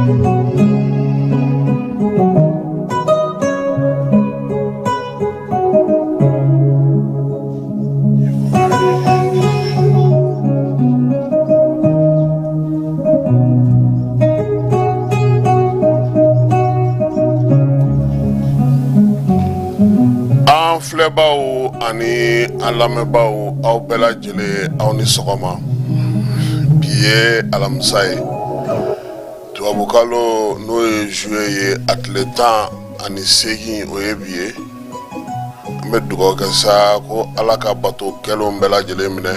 An filɛbaw ani an lamɛnbaaw, aw bɛɛ lajɛlen, aw ni sɔgɔma. Bi ye alamisa ye, tubabukalo n'o ye juillet ye, a tile 18, o ye bi ye. An bɛ dugawu kɛ sa ko Ala ka bato kɛlenw bɛɛ lajɛlen minɛ.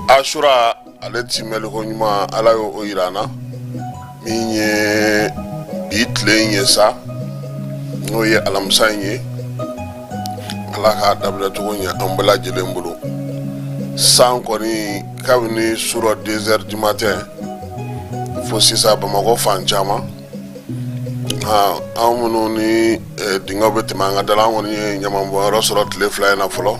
Asura ale timɛliko ɲuman, Ala y'o yira an na. Min ye bi tile in ye sa, n'o ye alamisa in ye, Ala k'a daminɛcogo ɲɛ an bɛɛ lajɛlen bolo. San kɔni, kabini surɔ 2 heures du matin fo sisan, Bamakɔ fan caman, anw minnu ni dingɛw bɛ tɛmɛ an ka da la, an kɔni ye ɲamanbɔnyɔrɔ sɔrɔ tile 2 in na fɔlɔ.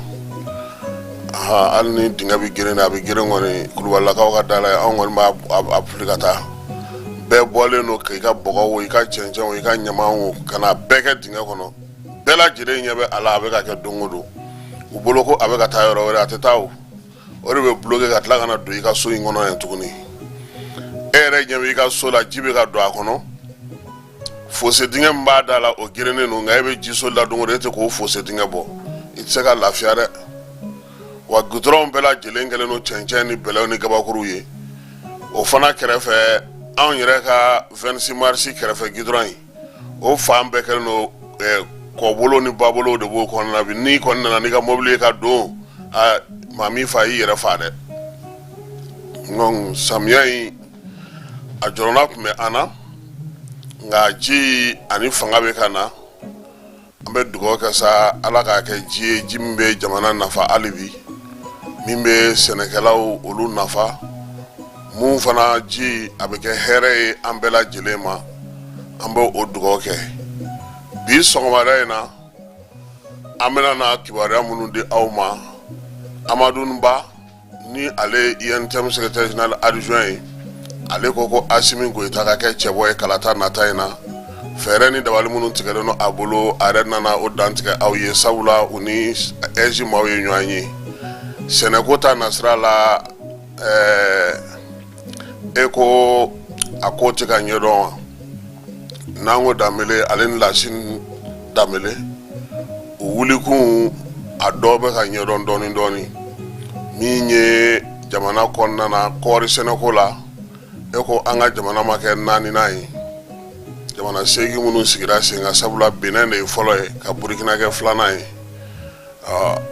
Hali ni dingɛ bɛ geren, a bɛ geren kɔni kulubalilakaw ka da la, anw kɔni b'a fili ka taa. Bɛɛ bɔlen don k'i ka bɔgɔ wo, i ka cɛncɛn wo, i ka ɲaman wo, ka na bɛɛ kɛ dingɛ kɔnɔ. Bɛɛ lajɛlen ɲɛ bɛ a la, a bɛ ka kɛ don o don. U bolo ko a bɛ ka taa yɔrɔ wɛrɛ, a tɛ taa o. O de bɛ bloquer ka tila ka na don i ka so in kɔnɔ yan tuguni. E yɛrɛ ɲɛ bɛ i ka so la, ji bɛ ka don a kɔnɔ. Fosse dingɛ min b'a da la, o gerennen don, nka e bɛ jiso la don o don, e tɛ k'o fosse dingɛ bɔ. I tɛ se ka lafiya dɛ. Wa gudɔrɔnw bɛɛ lajɛlen kɛlen don cɛncɛn ni bɛlɛw ni gabakuruw ye. O fana kɛrɛfɛ, anw yɛrɛ ka 26 mars kɛrɛfɛ gudɔrɔn in, o fan bɛɛ kɛlen don kɔbolo ni babolo de b'o kɔnɔna bi. N'i kɔni nana n'i ka mobili ye ka don, aa, maa min fa y'i yɛrɛ fa dɛ. Donc samiya in, a jɔrɔna tun bɛ an na, nka ji ani fanga bɛ ka na. An bɛ dugawu kɛ sa, Ala k'a kɛ ji ye, ji min bɛ jamana nafa hali bi, min bɛ sɛnɛkɛlaw olu nafa, mun fana ji a bɛ kɛ hɛrɛ ye an bɛɛ lajɛlen ma. An bɛ o dugawu kɛ. Bi sɔgɔmada in na, an bɛna na kibaruya minnu di aw ma, Amadu Ba ni ale ye UNTM secrétaire général adjoint ye, ale ko ko Asimi Goyita ka kɛ cɛbɔ ye kalata nata in na. Fɛɛrɛ ni dabali minnu tigɛlen don a bolo, a yɛrɛ nana o dantigɛ aw ye, sabula u ni AIGE maaw ye ɲɔgɔn ye sɛnɛko ta nasira la. E ko a ko tɛ ka ɲɛdɔn wa? N'an ko Danbele, ale ni Lasine Danbele, u wulikun a dɔw bɛ ka ɲɛdɔn dɔɔni dɔɔni. Min ye jamana kɔnɔna na kɔɔri sɛnɛko la, e ko an ka jamana ma kɛ naaninan ye jamana 8 minnu sigira sen kan, sabula Benin de ye fɔlɔ ye, ka Burukina kɛ filanan ye.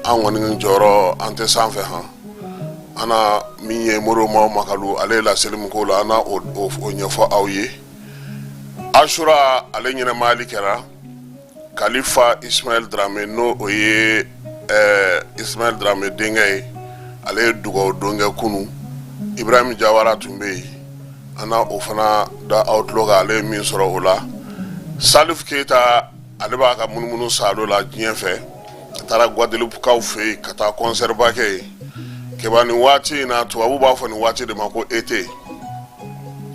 An kɔni jɔyɔrɔ, an tɛ sanfɛ han. An na min ye Modibo Mao Makalu, ale ye laseli min k'o la, an na o ɲɛfɔ aw ye. Asura ale ɲɛnamayali kɛra. Kalifa Ismaël Dramé, n'o o ye Ismaël Dramé denkɛ ye, ale ye dugawu don kɛ kunun. Ibrahim Jawara tun bɛ yen, an na o fana da aw tulo kan, ale ye min sɔrɔ o la. Salif Keita, ale b'a ka munumunu saalo la diɲɛ fɛ. A taara Guadeloupe-kaw fɛ yen ka taa concert ba kɛ yen. Keba, nin waati in na, tubabu b'a fɔ nin waati de ma ko été,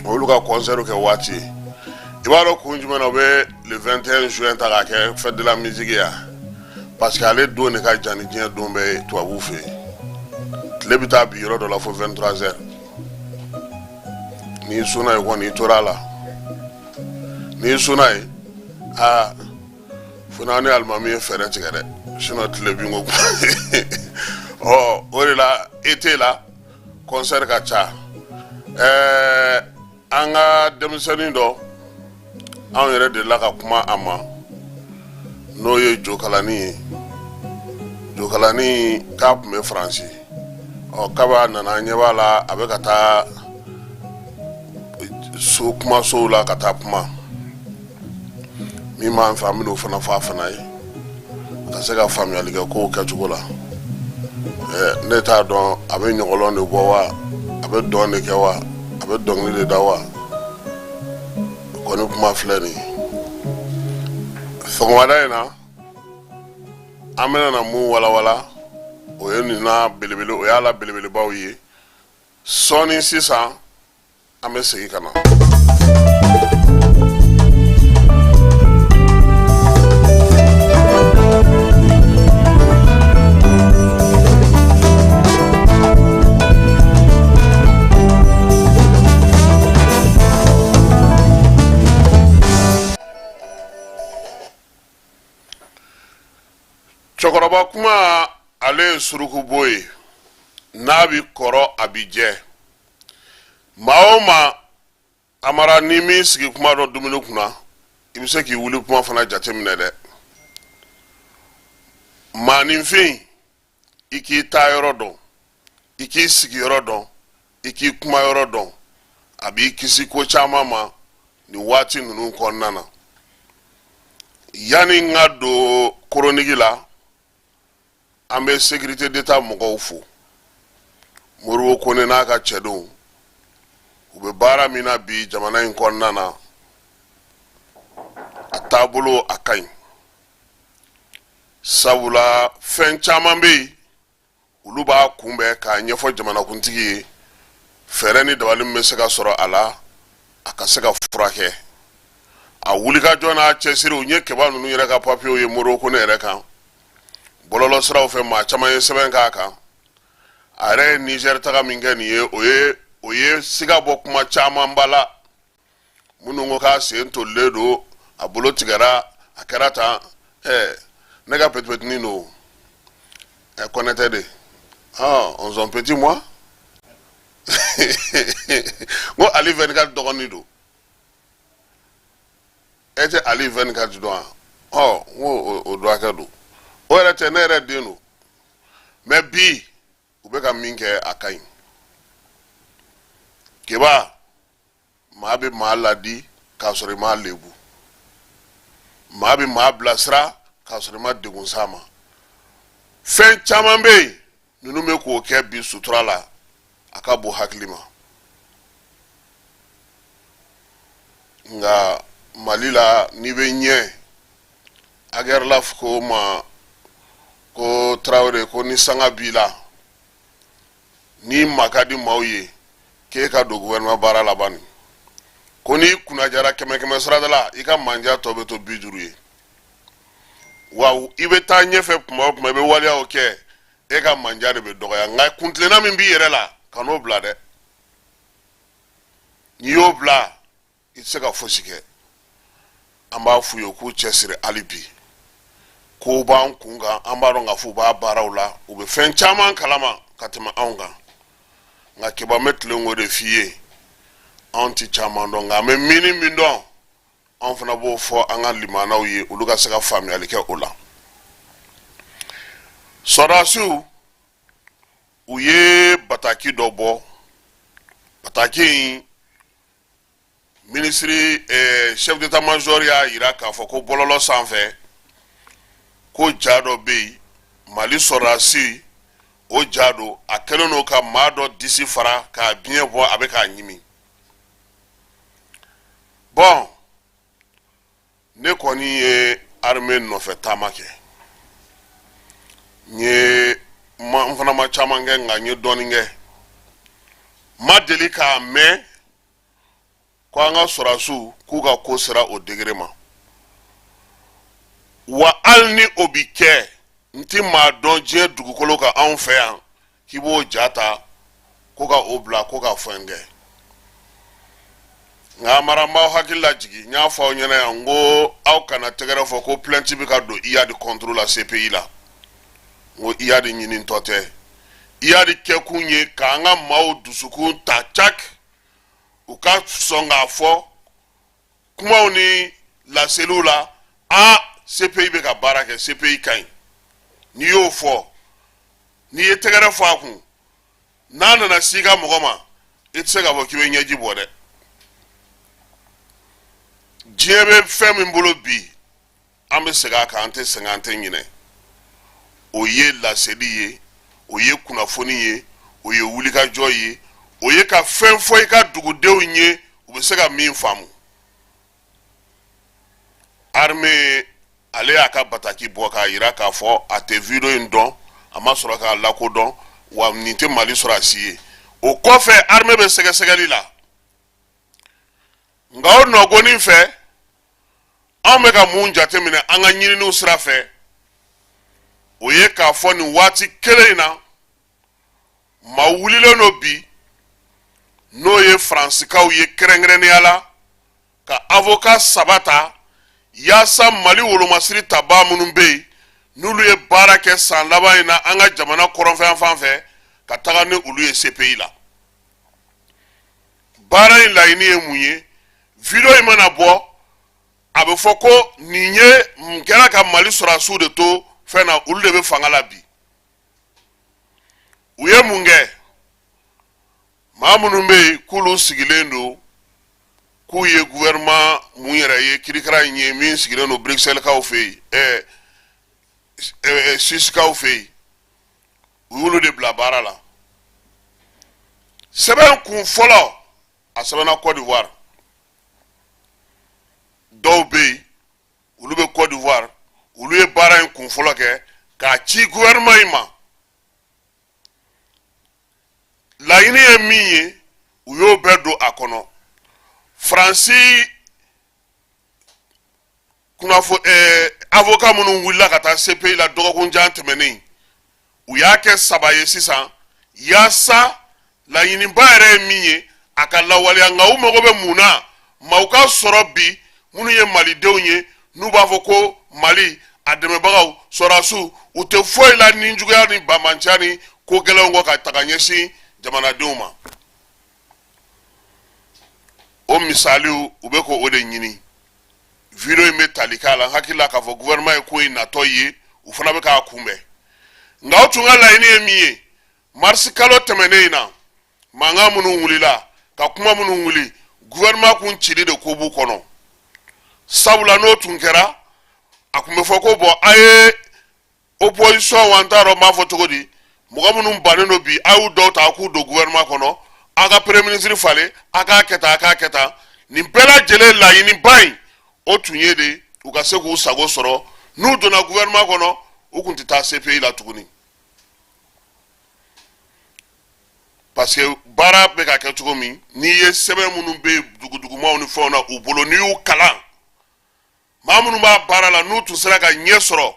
olu ka concert kɛ waati ye. I b'a dɔn kun jumɛn na u bɛ le 21 juin ta k'a kɛ fête de la musique ya? Parce que ale don de ka jan ni diɲɛ don bɛɛ ye tubabuw fɛ yen. Tile bɛ taa bi yɔrɔ dɔ la fo 23 heures. N'i sunna yen kɔni, i tora a la. N'i sunna yen, aa, fo n'a ni alimami ye fɛɛrɛ tigɛ dɛ, sinon tile binko. Ɔ, o de la été la concert ka ca. An ka denmisɛnnin dɔ, anw yɛrɛ delila ka kuma a ma, n'o ye Jokalani ye. Jokalani k'a tun bɛ Faransi. Ɔ, kaba nana, ɲɛ b'a la, a bɛ ka taa so kumasow la ka taa kuma. Min b'an fɛ, an bɛn'o fana fɔ a fana ye, ka se ka faamuyali kɛ kow kɛcogo la. Ne t'a dɔn, a bɛ ɲɔgɔlɔn de bɔ wa, a bɛ dɔn de kɛ wa, a bɛ dɔnkili de da wa? Kɔni kuma filɛ nin ye. Sɔgɔmada in na, an bɛna na mun walawala, o ye nin na belebele, o y'a la belebelebaw ye. Sɔɔni sisan, an bɛ segin ka na. Cɛkɔrɔba kuma, ale ye surukubo ye, n'a bi kɔrɔ a bi jɛ. Maa o maa, Amara, ni min sigi kuma dɔn dumuni kunna, i bɛ se k'i wuli kuma fana jateminɛ dɛ. Maaninfin, i k'i taa yɔrɔ dɔn, i k'i sigiyɔrɔ dɔn, i k'i kuma yɔrɔ dɔn, a b'i kisi ko caman ma nin waati ninnu kɔnɔna na. Yanni n ka don chronique la, an bɛ sécurité d'État mɔgɔw fo. Modibo Kone n'a ka cɛdenw, u bɛ baara min na bi jamana in kɔnɔna na, a taabolo a ka ɲi, sabula fɛn caman bɛ yen, olu b'a kunbɛn k'a ɲɛfɔ jamanakuntigi ye, fɛɛrɛ ni dabali min bɛ se ka sɔrɔ a la, a ka se ka furakɛ. A wulikajɔ n'a cɛsiriw, n ye kɛba ninnu yɛrɛ ka papiyew ye Modibo Kone yɛrɛ kan bɔlɔlɔsiraw fɛ, maa caman ye sɛbɛn k'a kan. A yɛrɛ ye Nizɛri taga min kɛ nin ye, o ye siga bɔ kuma camanba la. Minnu ko k'a sen tolilen don, a bolo tigɛra, a kɛra tan. Ɛɛ, ne ka petipetinin don, ɛ, Kɔnɛtɛ de. On son petit moi, n ko Ali 24 dɔgɔnin don. E tɛ Ali 24 dɔn wa? Ɔ, n ko o dɔgɔkɛ don. O yɛrɛ tɛ, ne yɛrɛ den don. Mais bi, u bɛ ka min kɛ, a ka ɲi. Keba, maa bɛ maa ladi k'a sɔrɔ i m'a lebu, maa bɛ maa bilasira k'a sɔrɔ i ma degun s'a ma. Fɛn caman bɛ yen, ninnu bɛ k'o kɛ bi sutura la, a ka bon hakili ma. Nka Mali la, n'i bɛ ɲɛ, Aguerlaf ko ma ko Tarawele, ko ni sanga b'i la, n'i ma ka di maaw ye, k'e ka don gouvernement baara la bani. Ko n'i kunnajara kɛmɛ kɛmɛ sarada la, i ka manja tɔ bɛ to 50 ye. Wa i bɛ taa ɲɛfɛ kuma o kuma, i bɛ waleyaw kɛ, e ka manja de bɛ dɔgɔya. Nka kuntilenna min b'i yɛrɛ la, kan'o bila dɛ. N'i y'o bila, i tɛ se ka fosi kɛ. An b'a f'u ye u k'u cɛsiri hali bi. Kow b'an kun kan, an b'a dɔn k'a fɔ u b'a baaraw la, u bɛ fɛn caman kalama ka tɛmɛ anw kan. Nka Keba, n bɛ tilen k'o de f'i ye, anw tɛ caman dɔn, nka an bɛ min min dɔn, anw fana b'o fɔ an ka limanaw ye, olu ka se ka faamuyali kɛ o la. Sɔrɔdasiw, u ye bataki dɔ bɔ. Bataki in, minisiri chef d'état major y'a yira k'a fɔ ko bɔlɔlɔ sanfɛ, ko ja dɔ bɛ yen, Mali sɔrɔdasi, o ja don, a kɛlen don ka maa dɔ disi fara k'a biɲɛ bɔ, a bɛ k'a ɲimi. Bɔn, ne kɔni ye armée nɔfɛ taama kɛ, n ye n fana ma caman kɛ, nka n ye dɔɔnin kɛ. N ma deli k'a mɛn ko an ka sɔrɔdasiw k'u ka ko sera o degré ma. Wa hali ni o bi kɛ, n ti maa dɔn diɲɛ dugukolo kan, anw fɛ yan, k'i b'o ja ta ko ka o bila ko ka fɛn kɛ. Nka Amara, n b'aw hakili lajigin, n y'a fɔ aw ɲɛna yan, n ko aw kana tɛgɛrɛ fɔ ko plainte bɛ ka don Iyad contre la CPI la. N ko Iyad ɲinitɔ tɛ. Iyad kɛkun ye k'an ka maaw dusukun ta cak, u ka sɔn k'a fɔ kumaw ni laseliw la, a CPI bɛ ka baara kɛ, CPI ka ɲi. N'i y'o fɔ, n'i ye tɛgɛrɛ fɔ a kun, n'a nana s'i ka mɔgɔ ma, i tɛ se k'a fɔ k'i bɛ ɲɛji bɔ dɛ. Diɲɛ bɛ fɛn min bolo bi, an bɛ segin a kan, an tɛ sɛgɛn, an tɛ ɲinɛ, o ye laseli ye, o ye kunnafoni ye, o ye wulikajɔ ye, o ye ka fɛn fɔ i ka dugudenw ye, u bɛ se ka min faamu. Armée, ale y'a ka bataki bɔ k'a yira k'a fɔ a tɛ video in dɔn, a ma sɔrɔ k'a lakodɔn, wa nin tɛ Mali sɔrɔdasi ye. O kɔfɛ, armée bɛ sɛgɛsɛgɛli la. Nka o nɔgɔnin fɛ, anw bɛ ka mun jateminɛ an ka ɲininiw sira fɛ, o ye k'a fɔ nin waati kelen in na, maa wulilen don bi, n'o ye Faransikaw ye, kɛrɛnkɛrɛnnenya la ka avocat saba ta yaasa Mali wolomasiri tabaa minnu bɛ yen, N'olu ye baara kɛ san laban in na an ka jamana kɔrɔnfɛ fan fɛ, ka taga ni olu ye CPI la. Baara in laɲini ye mun ye? Video in mana bɔ, a bɛ fɔ ko nin ye mun kɛra ka Mali sɔrɔdasiw de to fɛn na, olu de bɛ fanga la bi. U ye mun kɛ? Maa minnu bɛ yen k'olu sigilen don k'u ye gouvernement mun yɛrɛ ye, kirikara in ye min sigilen don Bruxelles-kaw fɛ yen, Suisse-kaw fɛ yen, u y'olu de bila baara la. Sɛbɛn kun fɔlɔ, a sɛbɛnna Côte d'Ivoire. Dɔw bɛ yen, olu bɛ Côte d'Ivoire, olu ye baara in kun fɔlɔ kɛ k'a ci gouvernement in ma. Laɲini ye min ye, u y'o bɛɛ don a kɔnɔ. Faransi kunnafo avocat minnu wulila ka taa CPI la dɔgɔkun jan tɛmɛnen, u y'a kɛ saba ye sisan, yaasa laɲiniba yɛrɛ ye min ye, a ka lawaleya. Nka u mago bɛ mun na? Maaw ka sɔrɔ bi minnu ye malidenw ye, n'u b'a fɔ ko Mali a dɛmɛbagaw sɔrɔdasiw, u tɛ foyi la ni juguya ni banbanciya ni ko gɛlɛnw kɔ ka taga ɲɛsin jamanadenw ma. O misaliw, u bɛ k'o de ɲini. Video in bɛ tali k'a la. N hakili la k'a fɔ gouvernement ye ko in natɔ ye, u fana bɛ k'a kunbɛn. Nka o tun ka laɲini ye min ye, marisi kalo tɛmɛnen in na, mankan minnu wulila ka kuma minnu wuli, gouvernement kun cili de ko b'u kɔnɔ. Sabula n'o tun kɛra, a tun bɛ fɔ ko bɔn, a ye opposition wa, n t'a dɔn n b'a fɔ cogo di, mɔgɔ minnu bannen don bi, a y'u dɔw ta a k'u don gouvernement kɔnɔ, a ka premier ministre falen, a k'a kɛ tan, a k'a kɛ tan. Nin bɛɛ lajɛlen laɲiniba in, o tun ye de u ka se k'u sago sɔrɔ. N'u donna gouvernement kɔnɔ, u tun tɛ taa CPI la tuguni, parce que baara bɛ ka kɛ cogo min, n'i ye sɛbɛn minnu bɛ dugudugumaw ni fɛnw na u bolo, n'i y'u kalan, maa minnu b'a baara la, n'u tun sera ka ɲɛ sɔrɔ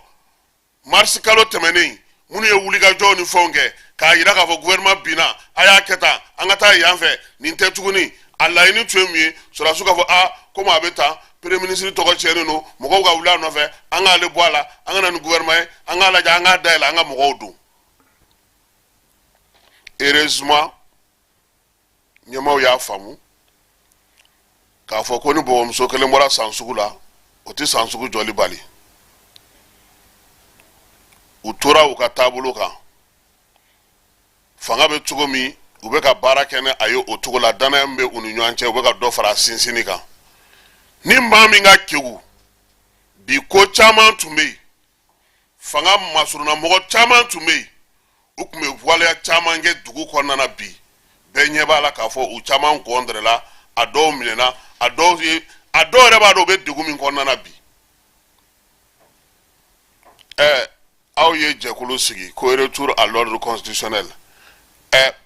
marisi kalo tɛmɛnen, minnu ye wulikajɔw ni fɛnw kɛ k'a yira k'a fɔ gouvernement binna, a y'a kɛ tan, an ka taa yan fɛ, nin tɛ tuguni. A laɲini tun ye mun ye? Sɔrɔdasiw k'a fɔ a komi a bɛ tan, premier ministre tɔgɔ tiɲɛnen don, mɔgɔw ka wuli a nɔfɛ, an k'ale bɔ a la, an ka na ni gouvernement ye, an k'a lajɛ, an k'a dayɛlɛ, an ka mɔgɔw don. Heureusement, ɲɛmaaw y'a faamu k'a fɔ ko ni bɔbɔmuso kelen bɔra san sugu la, o tɛ san sugu jɔli bali. U tora u ka taabolo kan. Fanga bɛ cogo min, u bɛ ka baara kɛ ni a ye o cogo la. Danaya min bɛ u ni ɲɔgɔn cɛ, u bɛ ka dɔ fara a sinsinni kan. Ni maa min ka kegu bi, ko caman tun bɛ yen, fanga masurunna mɔgɔ caman tun bɛ yen, u tun bɛ waleya caman kɛ dugu kɔnɔna na. Bi bɛɛ ɲɛ b'a la k'a fɔ u caman gɔndɛrɛla, a dɔw minɛna, a dɔw ye, a dɔw yɛrɛ b'a dɔn u bɛ degun min kɔnɔna na bi. Aw ye jɛkulu sigi ko retour à l'ordre constitutionnel.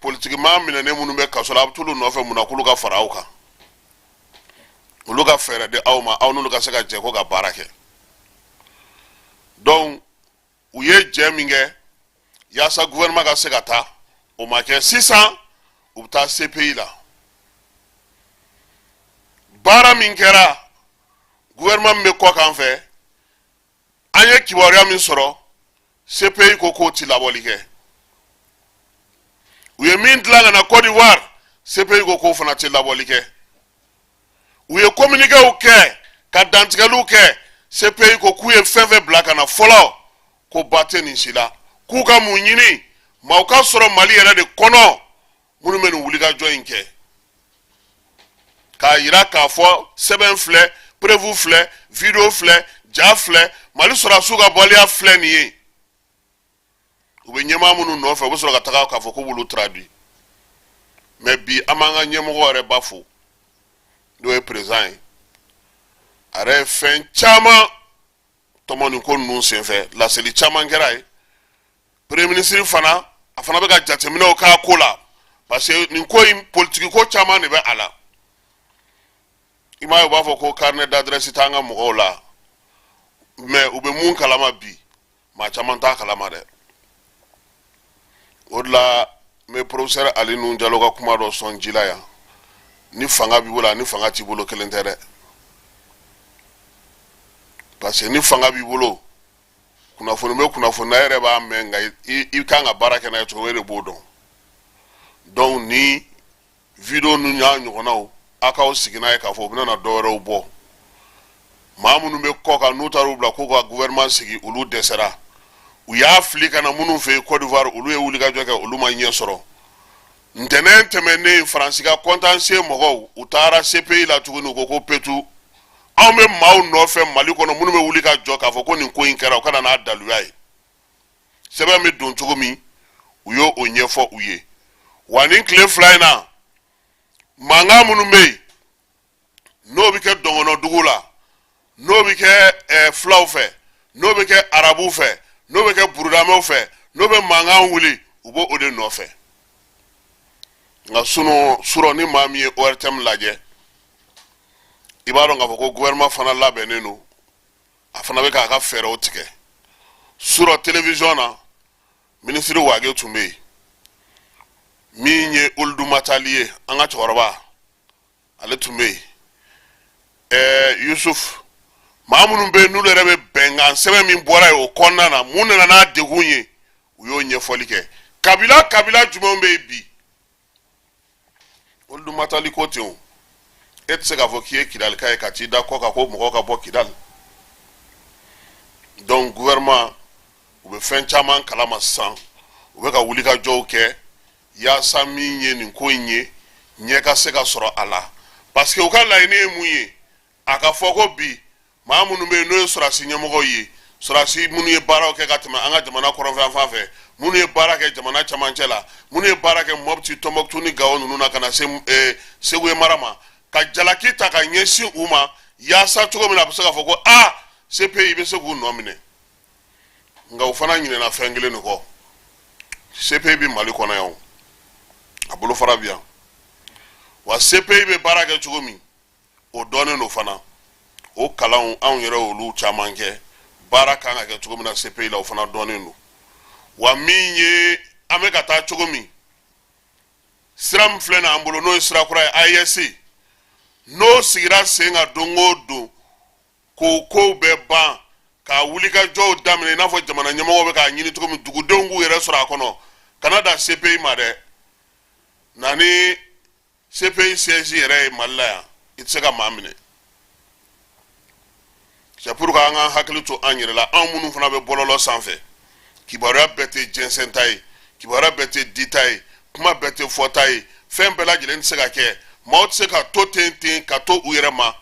Politiki maa minɛnen minnu bɛ kaso la, a bɛ t'olu nɔfɛ mun na k'olu ka fara aw kan, olu ka fɛɛrɛ di aw ma, aw n'olu ka se ka jɛ ko ka baara kɛ? Donc u ye jɛ min kɛ yaasa gouvernement ka se ka taa, o ma kɛ. Sisan u bɛ taa CPI la. Baara min kɛra, gouvernement min bɛ kɔ kan fɛ, an ye kibaruya min sɔrɔ, CPI ko k'o ti labɔli kɛ. U ye min dilan ka na Côte d'Ivoire, CPI ko k'o fana ti labɔli kɛ. U ye communiquéw kɛ ka dantigɛliw kɛ, CPI ko k'u ye fɛn fɛn bila ka na fɔlɔ, ko ba tɛ nin si la, k'u ka mun ɲini? Maaw ka sɔrɔ Mali yɛrɛ de kɔnɔ minnu bɛ nin wulikajɔ in kɛ k'a yira k'a fɔ sɛbɛn filɛ, preuve filɛ, video filɛ, ja filɛ, Mali sɔrɔdasiw ka waleya filɛ nin ye. U bɛ ɲɛmaa minnu nɔfɛ, u bɛ sɔrɔ ka taga k'a fɔ k'u b'olu traduit. Mais bi, an b'an ka ɲɛmɔgɔ yɛrɛ ba fo, n'o ye président ye. A yɛrɛ ye fɛn caman tɔmɔ nin ko ninnu senfɛ, laseli caman kɛra ye. Premier ministre fana, a fana bɛ ka jateminɛw k'a ko la, parce que nin ko in, politiki ko caman de bɛ a la. I m'a ye, u b'a fɔ ko carnet d'adresse t'an ka mɔgɔw la, mais u bɛ mun kalama bi, maa caman t'a kalama dɛ. O de la, n bɛ professeur Ali Nuhu Jalo ka kuma dɔ sɔn ji la yan: ni fanga b'i bolo ani fanga t'i bolo, kelen tɛ dɛ, parce que ni fanga b'i bolo Kunnafoni bɛ kunnafoni na, e yɛrɛ b'a mɛn, nka i kan ka baara kɛ n'a ye cogo, e de b'o dɔn. Donc ni video ninnu y'a ɲɔgɔnnaw, a k'aw sigi n'a ye k'a fɔ u bɛna na dɔ wɛrɛw bɔ. Maa minnu bɛ kɔ kan, n'u taara u bila k'u ka gouvernement sigi, olu dɛsɛra. U y'a fili ka na minnu fɛ yen Côte d'Ivoire, olu ye wulikajɔ kɛ, olu ma ɲɛ sɔrɔ. Ntɛnɛn tɛmɛnen, Faransi ka contentieux mɔgɔw, u taara CPI la tuguni. U ko ko petu, anw bɛ maaw nɔfɛ Mali kɔnɔ minnu bɛ wuli ka jɔ k'a fɔ ko nin ko in kɛra, u ka na n'a daluya ye. Sɛbɛn bɛ don cogo min, u y'o o ɲɛfɔ u ye. Wa nin tile 2 in na, mankan minnu bɛ yen, n'o bɛ kɛ dɔngɔnɔdugu la, n'o bɛ kɛ filaw fɛ, n'o bɛ kɛ arabuw fɛ, n'o bɛ kɛ burudamɛw fɛ, n'o bɛ mankan wuli, u b'o o de nɔfɛ. Nka sunu surɔ, ni maa min ye ORTM lajɛ, i b'a dɔn k'a fɔ ko gouvernement fana labɛnnen don, a fana bɛ k'a ka fɛɛrɛw tigɛ. Surɔ télévision na, minisiri Wage tun bɛ yen, min ye Oludu Matali ye, an ka cɛkɔrɔba, ale tun bɛ yen. Yusuf, maa minnu bɛ yen, n'olu yɛrɛ bɛ bɛnkan sɛbɛn min bɔra yen o kɔnɔna na, mun nana n'a degun ye, u y'o ɲɛfɔli kɛ. Kabila kabila jumɛnw bɛ yen bi? Oludu Matali ko ten. O e tɛ se k'a fɔ k'i ye Kidalika ye ka t'i da kɔ kan ko mɔgɔw ka bɔ Kidali. Donc gouvernement, u bɛ fɛn caman kalama sisan, u bɛ ka wulikajɔw kɛ yaasa min ye nin ko in ye, ɲɛ ka se ka sɔrɔ a la, parce que u ka laɲini ye mun ye? A ka fɔ ko bi, maa minnu bɛ yen, n'o ye sɔrɔdasi ɲɛmɔgɔw ye, sɔrɔdasi minnu ye baaraw kɛ ka tɛmɛ an ka jamana kɔrɔnfɛ fan fɛ, minnu ye baara kɛ jamana camancɛ la, minnu ye baara kɛ Mɔpti, Tɔnbɔkutu ni Gawo ninnu na, ka na se Segu ye mara ma, ka jalaki ta ka ɲɛsin u ma, yaasa cogo min na a bɛ se k'a fɔ ko aa, CPI bɛ se k'u nɔ minɛ. Nka u fana ɲinɛna fɛn kelen de kɔ. CPI bɛ Mali kɔnɔ yan, o a bolofara bɛ yan. Wa CPI bɛ baara kɛ cogo min, o dɔnnen don fana. O kalanw, anw yɛrɛ olu caman kɛ. Baara kan ka kɛ cogo min na CPI la, o fana dɔnnen don. Wa min ye an bɛ ka taa cogo min, sira min filɛ nin an bolo, n'o ye sira kura ye, AES, n'o sigira sen kan don o don, k'o kow bɛɛ ban, ka wulikajɔw daminɛ i n'a fɔ jamana ɲɛmɔgɔw bɛ k'a ɲini cogo min, dugudenw k'u yɛrɛ sɔrɔ a kɔnɔ, kana da CPI ma dɛ. Na ni CPI siège yɛrɛ ye Mali la yan, i tɛ se ka maa minɛ. C'est pour que an k'an hakili to an yɛrɛ la, anw minnu fana bɛ bɔlɔlɔ sanfɛ. Kibaruya bɛɛ tɛ jɛnsɛnta ye, kibaruya bɛɛ tɛ dita ye, kuma bɛɛ tɛ fɔta ye, fɛn bɛɛ lajɛlen tɛ se ka kɛ. Maaw tɛ se ka to ten ten ka to u yɛrɛ ma.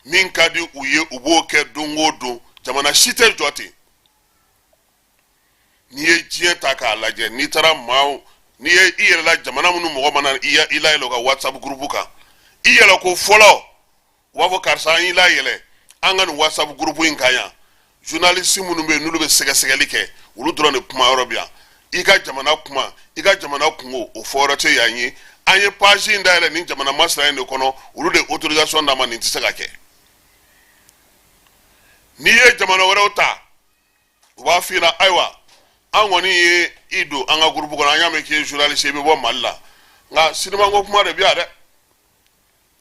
Min ka di u ye, u b'o kɛ don o don. Jamana si tɛ jɔ ten. N'i ye diɲɛ ta k'a lajɛ, n'i taara maaw, n'i ye i yɛrɛ la, jamana minnu mɔgɔ mana i layɛlɛ u ka WhatsApp groupe kan, i yɛlɛ ko fɔlɔ, u b'a fɔ karisa, an y'i layɛlɛ an ka nin WhatsApp groupe in kan yan. Journaliste minnu bɛ yen, n'olu bɛ sɛgɛsɛgɛli kɛ, olu dɔrɔn de kuma yɔrɔ bɛ yan. I ka jamana kuma, i ka jamana kungo, o fɔ yɔrɔ tɛ yan ye. An ye page in dayɛlɛ nin jamana masina in de kɔnɔ, olu de autorisation d'a ma. Nin tɛ se ka kɛ. N'i ye jamana wɛrɛw ta, u b'a f'i ɲɛna: ayiwa, an kɔni ye i don an ka groupe kɔnɔ, an y'a mɛn k'i ye journaliste ye, i bɛ bɔ Mali la, nka sinimanko kuma de bɛ yan dɛ.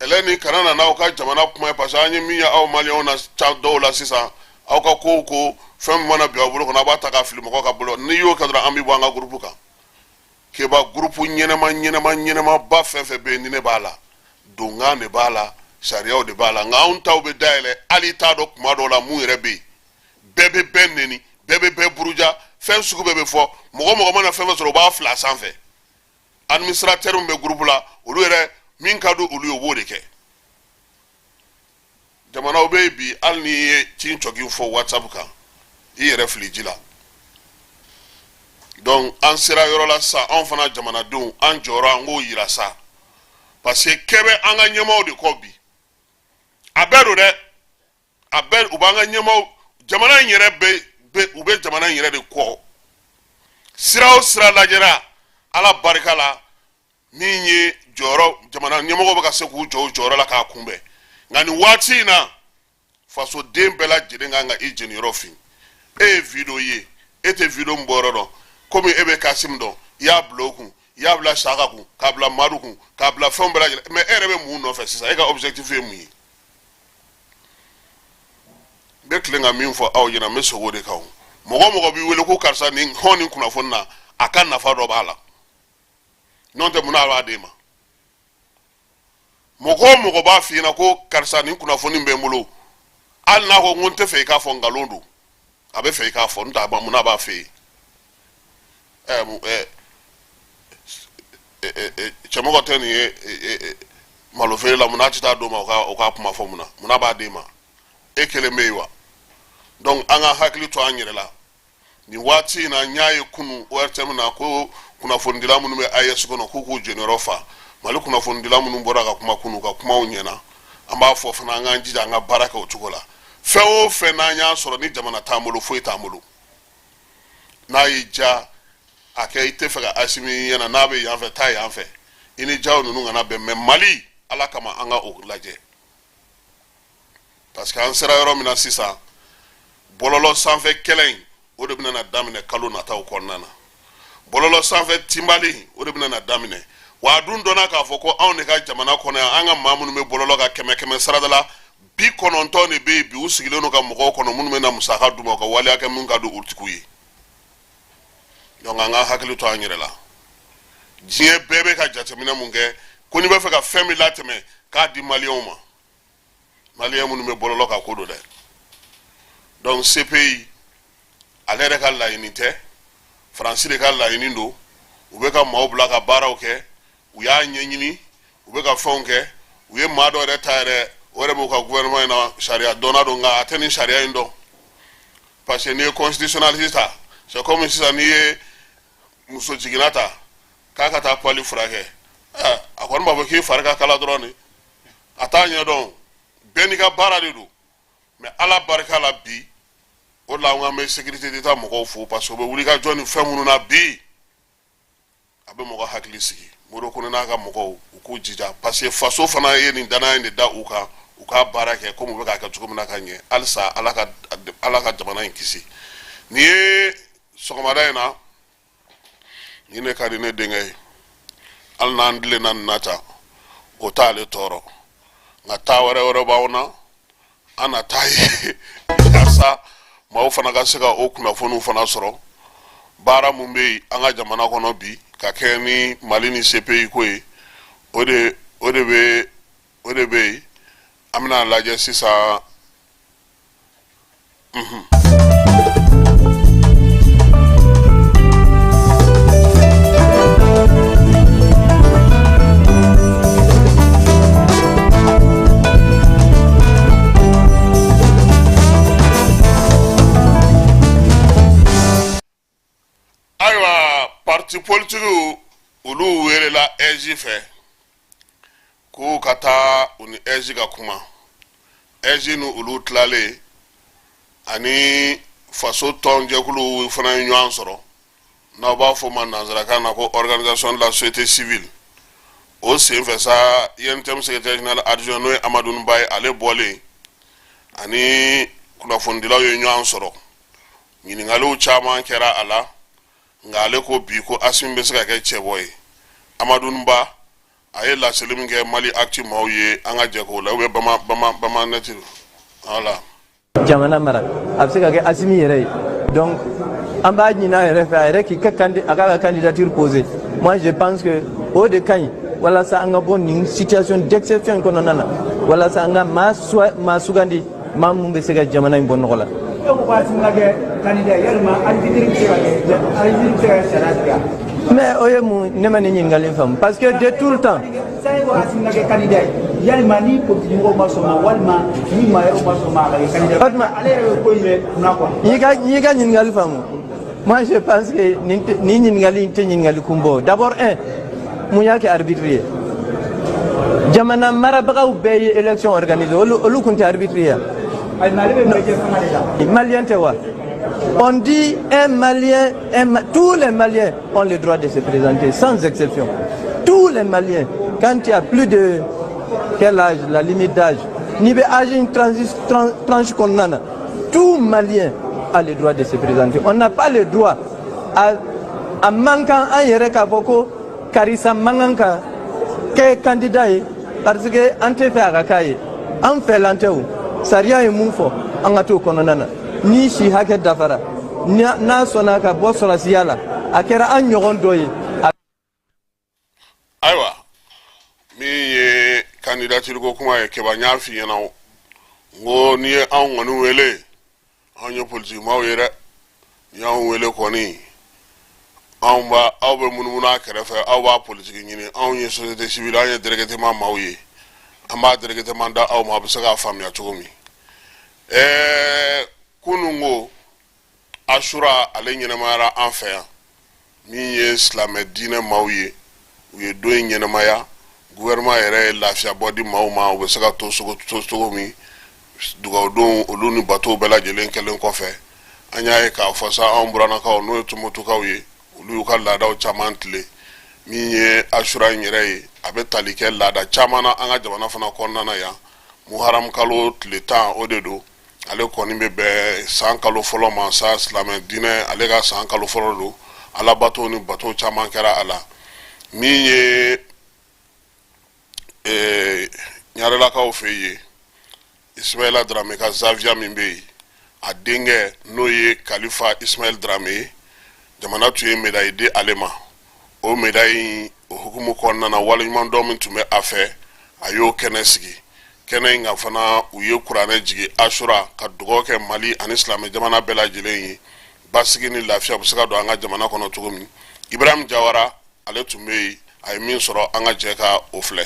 Ɛlɛ ni kana na n'aw ka jamana kuma ye, parce que an ye min ye aw maliyɛnw na ca dɔw la sisan, aw ka kow ko fɛn min mana bin aw bolo kɔnɔ, aw b'a ta k'a fili mɔgɔw ka bolo. N'i y'o kɛ dɔrɔn, an bɛ bɔ an ka groupe kan. Keba, groupe ɲɛnɛma ɲɛnɛma ɲɛnɛmaba fɛn fɛn bɛ yen, ni ne b'a la, donkan de b'a la, sariyaw de b'a la. Nka anw taw bɛ dayɛlɛ, hali i t'a dɔn kuma dɔw la mun yɛrɛ bɛ yen. Bɛɛ bɛ bɛɛ neni, bɛɛ bɛ bɛɛ buruja, fɛn sugu bɛɛ bɛ fɔ. Mɔgɔ mɔgɔ mana fɛn fɛn sɔrɔ, u b'a fila sanfɛ. Administrateur min bɛ groupe la, olu yɛrɛ, min ka di olu ye, u b'o de kɛ. Jamanaw bɛ yen bi, hali n'i ye ci cɔki fɔ WhatsApp kan, i yɛrɛ fili ji la. Donc an sera yɔrɔ la sisan, anw fana jamanadenw, an jɔyɔrɔ, an k'o yira sa, parce que kɛ bɛ an ka ɲɛmaaw de kɔ bi. A bɛɛ don dɛ, a bɛɛ. U b'an ka ɲɛmaaw, jamana in yɛrɛ bɛ, u bɛ jamana in yɛrɛ de kɔ. Sira o sira lajɛra, Ala barika la, min ye jɔyɔrɔ, jamana ɲɛmɔgɔw bɛ ka se k'u jɔ u jɔyɔrɔ la k'a kunbɛn. Nka nin waati in na, fasoden bɛɛ lajɛlen kan ka i jeniyɔrɔ fin. E ye video ye, e tɛ video min bɔyɔrɔ dɔn, komi e bɛ Kasimu dɔn, i y'a bila o kun, i y'a bila Saka kun, k'a bila Madu kun, k'a bila fɛnw bɛɛ lajɛlen. Mais e yɛrɛ bɛ mun nɔfɛ sisan? E ka objectif ye mun ye? N bɛ tilen ka min fɔ aw ɲɛna, n bɛ segin o de kan. O Mɔgɔ o mɔgɔ b'i wele ko karisa nin hɔn nin kunnafoni na, a ka nafa dɔ b'a la. N'o tɛ, mun na a b'a d'e ma? Mɔgɔ o mɔgɔ b'a f'i ɲɛna ko karisa nin kunnafoni bɛ n bolo, hali n'a ko n ko n tɛ fɛ i k'a fɔ, nkalon don. A bɛ fɛ i k'a fɔ, n'o tɛ a mun na a b'a fɛ yen? Ɛ ɛ cɛmɔgɔ tɛ nin ye malo feere la, mun n'a tɛ taa d'o ma o ka kuma fɔ? Mun na b'a d'e ma? E kelen bɛ yen wa? Donc an ka hakili to an yɛrɛ la nin waati in na. N y'a ye kunu ORTM na ko kunnafonidila minnu bɛ AES kɔnɔ, k'u k'u jeniyɔrɔ fa. Mali kunnafonidila minnu bɔra ka kuma kunu, ka kumaw ɲɛna. An b'a fɔ fana, an k'an jija an ka baara kɛ o cogo la. Fɛn o fɛn n'an y'a sɔrɔ, ni jamana t'an bolo, foyi t'an bolo. N'a y'i diya a kɛ, i tɛ fɛ ka Asimi ɲɛna, n'a bɛ yan fɛ, taa yan fɛ, i ni jaw ninnu kana bɛn. Mais Mali, Ala kama, an ka o lajɛ, parce que an sera yɔrɔ min na sisan, bɔlɔlɔ sanfɛ kɛlɛ in, o de bɛna na daminɛ kalo nataw kɔnɔna na. Bɔlɔlɔ sanfɛ tinbali, o de bɛna na daminɛ. Wa a dun dɔnna k'a fɔ ko anw de ka jamana kɔnɔ yan, an ka maa minnu bɛ bɔlɔlɔ kan, kɛmɛ kɛmɛ sarada la, 90 de bɛ yen bi, u sigilen don ka mɔgɔw kɔnɔ minnu bɛ na musaka d'u ma, u ka waleya kɛ min ka di u tigiw ye. Donc an ka hakili to an yɛrɛ la. Diɲɛ bɛɛ bɛ ka jateminɛ mun kɛ ko n'i b'a fɛ ka fɛn min latɛmɛ k'a di maliyɛnw ma, maliyɛn minnu bɛ bɔlɔlɔ kan ko don dɛ. Donc CPI, ale yɛrɛ ka laɲini tɛ, Faransi de ka laɲini don. U bɛ ka maaw bila ka baaraw kɛ, u y'a ɲɛɲini, u bɛ ka fɛnw kɛ. U ye maa dɔ yɛrɛ ta yɛrɛ, o yɛrɛ b'u ka gouvernement in na, sariya dɔnna don, nka a tɛ nin sariya in dɔn, parce que n'i ye constitutionnaliste ta, c'est comme sisan n'i ye muso jiginna ta k'a ka taa palu furakɛ, a kɔni b'a fɔ k'i fari ka kala dɔrɔn de, a t'a ɲɛdɔn. Bɛɛ n'i ka baara de don. Mais Ala barika la bi, o de la an bɛ sécurité d'État mɔgɔw fo, parce que u bɛ wuli ka jɔ ni fɛn minnu na bi, a bɛ mɔgɔ hakili sigi. Modibo Kone n'a ka mɔgɔw, u k'u jija, parce que faso fana ye nin danaya in de da u kan, u k'a baara kɛ komi u bɛ k'a kɛ cogo min na ka ɲɛ. Halisa Ala ka jamana in kisi. Nin ye sɔgɔmada in na, ni ne ka di ne denkɛ ye, hali n'an tilenna nin na tan, o t'ale tɔɔrɔ. Nka taa wɛrɛ wɛrɛ b'anw na, an na taa ye yaasa maaw fana ka se ka o kunnafoniw fana sɔrɔ. Baara mun bɛ yen an ka jamana kɔnɔ bi ka kɛ ni Mali ni CPI ko ye, o de bɛ yen. An bɛna lajɛ sisan. Ayiwa, parti politigiw, olu welela AIGE fɛ k'u ka taa u ni AIGE ka kuma. AIGE ni olu tilalen ani faso tɔnjɛkuluw fana ye ɲɔgɔn sɔrɔ, n'aw b'a fɔ ma nanzarakan na ko organisation de la société civile. O senfɛ sa, UNTM secrétaire général adjoint, n'o ye Amadou Ba ye, ale bɔlen ani kunnafonidilaw ye ɲɔgɔn sɔrɔ. Ɲininkaliw caman kɛra a la, nka ale ko bi ko Asimi bɛ se ka kɛ cɛbɔ ye. Amadou Ba, a ye laseli min kɛ Mali Actu maaw ye, an ka jɛ k'o la, ou bien Bama Bama Bama Net, voilà. Jamana mara, a bɛ se ka kɛ Asimi yɛrɛ ye. Donc an b'a ɲini a yɛrɛ fɛ, a yɛrɛ k'i ka a k'a ka candidature poser. Moi, je pense que o de ka ɲi walasa an ka bɔ nin situation d'exception in kɔnɔna na, walasa an ka maa sugandi, maa mun bɛ se ka jamana in bɔ nɔgɔ la. E ko Asimi ka kɛ candidat, yalima arbitre bɛ se ka kɛ, arbitre bɛ se ka sariya tigɛ wa? Mais o ye mun? Ne ma nin ɲininkali faamu, parce que de tout le temps. Sanni ko Asimi ka kɛ candidat ye, yalima ni politique mɔgɔw ma sɔn ma, walima ni maa wɛrɛw ma sɔn ma, a ka kɛ candidat ye? O tuma ale yɛrɛ bɛ ko in bɛ kunna quoi. N y'i ka ɲininkali faamu. Moi, je pense que nin ɲininkali in tɛ ɲininkali kun bɔ. D'abord, un, mun y'a kɛ arbitre ye? Jamana marabagaw bɛɛ ye élection organisée, olu kun tɛ arbitre ye. Ayi, mais ale bɛ bɛɛ jɛ fanga de la. Malien tɛ wa? On dit un Malien, tous les Maliens ont le droit de se présenter, sans exception. Tous les Maliens, quand il y a plus de quel âge, la limite d'âge, n'i bɛ âge in tranche kɔnɔna na, tout Malien a le droit de se présenter. On n'a pas le droit a man kan an yɛrɛ k'a fɔ ko karisa man kan ka kɛ candidat ye, parce que an tɛ fɛ a ka k'a ye. An fɛlan tɛ o. Sariya ye mun fɔ, an ka t'o kɔnɔna na. Ni si hakɛ dafara, N'a sɔnna ka bɔ sɔrɔsiya la, a kɛra an ɲɔgɔn dɔ ye. Ayiwa, min ye candidature ko kuma ye, Keba, n y'a f'i ɲɛna, n ko n'i ye anw kɔni wele, anw ye politikimaw ye dɛ. N'i y'anw wele kɔni, anw b'a aw bɛ munumunu a kɛrɛfɛ, aw b'a politiki ɲini. Anw ye société civile, anw ye directement maaw ye, an b'a directement da aw ma, a bɛ se k'a faamuya cogo min. Kunun ko Asura, ale ɲɛnamayara an fɛ yan. Min ye silamɛ diinɛ maaw ye, u ye don in ɲɛnamaya. Gouvernement yɛrɛ ye lafiya bɔ di maaw ma, u bɛ se ka to to cogo min. Dugawudon olu ni batow bɛɛ lajɛlen kɛlen kɔfɛ, an y'a ye k'a fɔ sa, anw buranakaw, n'o ye Tumutukaw ye, olu y'u ka laadaw caman tile. Min ye Asura in yɛrɛ ye, a bɛ tali kɛ laada caman na an ka jamana fana kɔnɔna na yan. Muharam kalo tile 10, o de don. Ale kɔni bɛ bɛn san kalo fɔlɔ ma sa. Silamɛ diinɛ, ale ka san kalo fɔlɔ don. Alabato ni bato caman kɛra a la. Min ye Ɲarelakaw fɛ yen, Ismaila Darame ka zaviya min bɛ yen, a denkɛ, n'o ye Kalifa Ismail Darame ye, jamana tun ye médaille di ale ma. O médaille in, o hukumu kɔnɔna na, waleɲumandɔn min tun bɛ a fɛ, a y'o kɛnɛ sigi. Kɛnɛ in kan fana, u ye kuranɛ jigin Asura, ka dugawu kɛ Mali ani silamɛ jamana bɛɛ lajɛlen ye, basigi ni lafiya bɛ se ka don an ka jamana kɔnɔ cogo min. Ibrahim Jawara, ale tun bɛ yen, a ye min sɔrɔ, an ka jɛ ka o filɛ.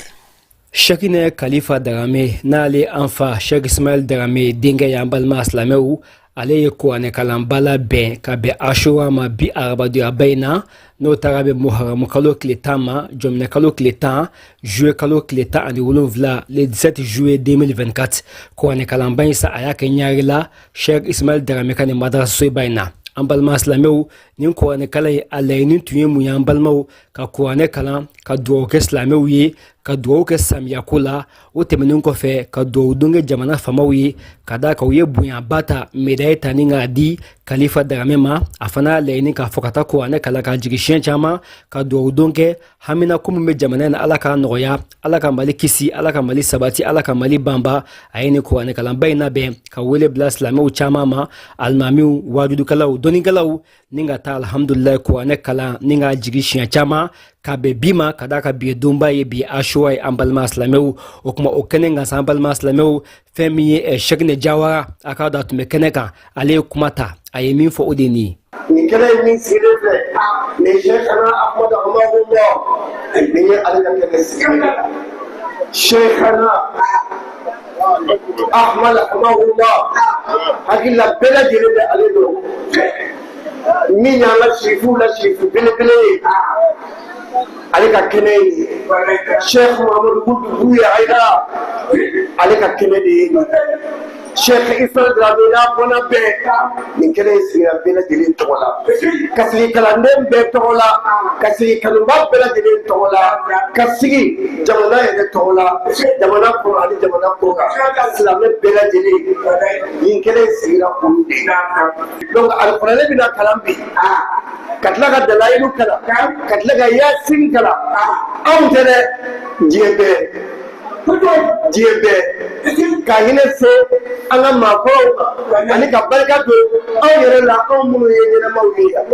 Shɛkinɛ Kalifa Darame, n'ale an fa Shɛk Ismail Darame denkɛ y'an balima silamɛw, ale ye kuranɛkalanba labɛn ka bɛn Asura ma bi arabadonyaba in na, n'o taara bɛ Muharamu kalo tile 10 ma, jɔminɛ kalo tile 10, juillet kalo tile 17, le 17 juillet 2024. Kuranɛkalanba in sa, a y'a kɛ Ɲarela, Shɛk Ismail Darame ka nin madrasasoba in na. An balima silamɛw, nin kuranɛkalan in, a laɲini tun ye mun ye? An balimaw, ka kuranɛ kalan, ka dugawu kɛ silamɛw ye, ka dugawu kɛ samiyako la. O tɛmɛnen kɔfɛ, ka dugawu don kɛ jamana faamaw ye, ka d'a kan u ye bonyaba ta, médaille ta ni k'a di Kalifa Darame ma. A fana y'a laɲini k'a fɔ ka taa kuranɛ kalan k'a jigin siɲɛ caman, ka dugawu don kɛ hamina ko min bɛ jamana in na, Ala k'a nɔgɔya, Ala ka Mali kisi, Ala ka Mali sabati, Ala ka Mali banba. A ye nin kuranɛ kalanba in labɛn ka wele bila silamɛw caman ma, alimamiw, wajudukɛlaw, dɔnnikɛlaw, ni ka taa, alhamdulilayi, kuranɛ kalan ni k'a jigi siɲɛ caman ka bɛn bi ma, ka d'a kan bi ye donba ye, bi Asura ye, an balima silamɛw. O kuma, o kɛnɛ kan sa, an balima silamɛw, fɛn min ye Sɛkinɛ Jawara, a k'a dɔn a tun bɛ kɛnɛ kan, ale ye kuma ta. A ye min fɔ, o de ye nin ye. Nin kɛnɛ ye min sigilen filɛ nin, Sɛkana Ahmadu Hamahullah, nin ye ale ka kɛnɛ sigilen ye. Sɛkana Ahmad Hamahullah, hakili la bɛɛ lajɛlen bɛ ale dɔn, min y'an ka sirifuw la sirifu belebele ye, ale ka kɛnɛ ye. Cheikh Muhammadu Wuld Buye Hayidara, ale ka kɛnɛ de ye. Cheikh Ismail Dramé n'a bɔnna bɛɛ, nin kɛnɛ in sigira bɛɛ lajɛlen tɔgɔ la, ka sigi kalanden bɛɛ tɔgɔ la, ka sigi kanuba bɛɛ lajɛlen tɔgɔ la, ka sigi jamana yɛrɛ tɔgɔ la, jamana kɔnɔ ani jamana kɔ kan, silamɛ bɛɛ lajɛlen, nin kɛnɛ in sigira olu de. Donc alikuranɛ bɛna kalan bi, ka tila ka dalayilu kalan, ka tila ka Yasin kalan. Anw tɛ dɛ, diɲɛ bɛɛ, diɲɛ bɛɛ ka hinɛ se an ka maakɔrɔw ma, ani ka barika don anw yɛrɛ la, anw minnu ye ɲɛnamaw ye yan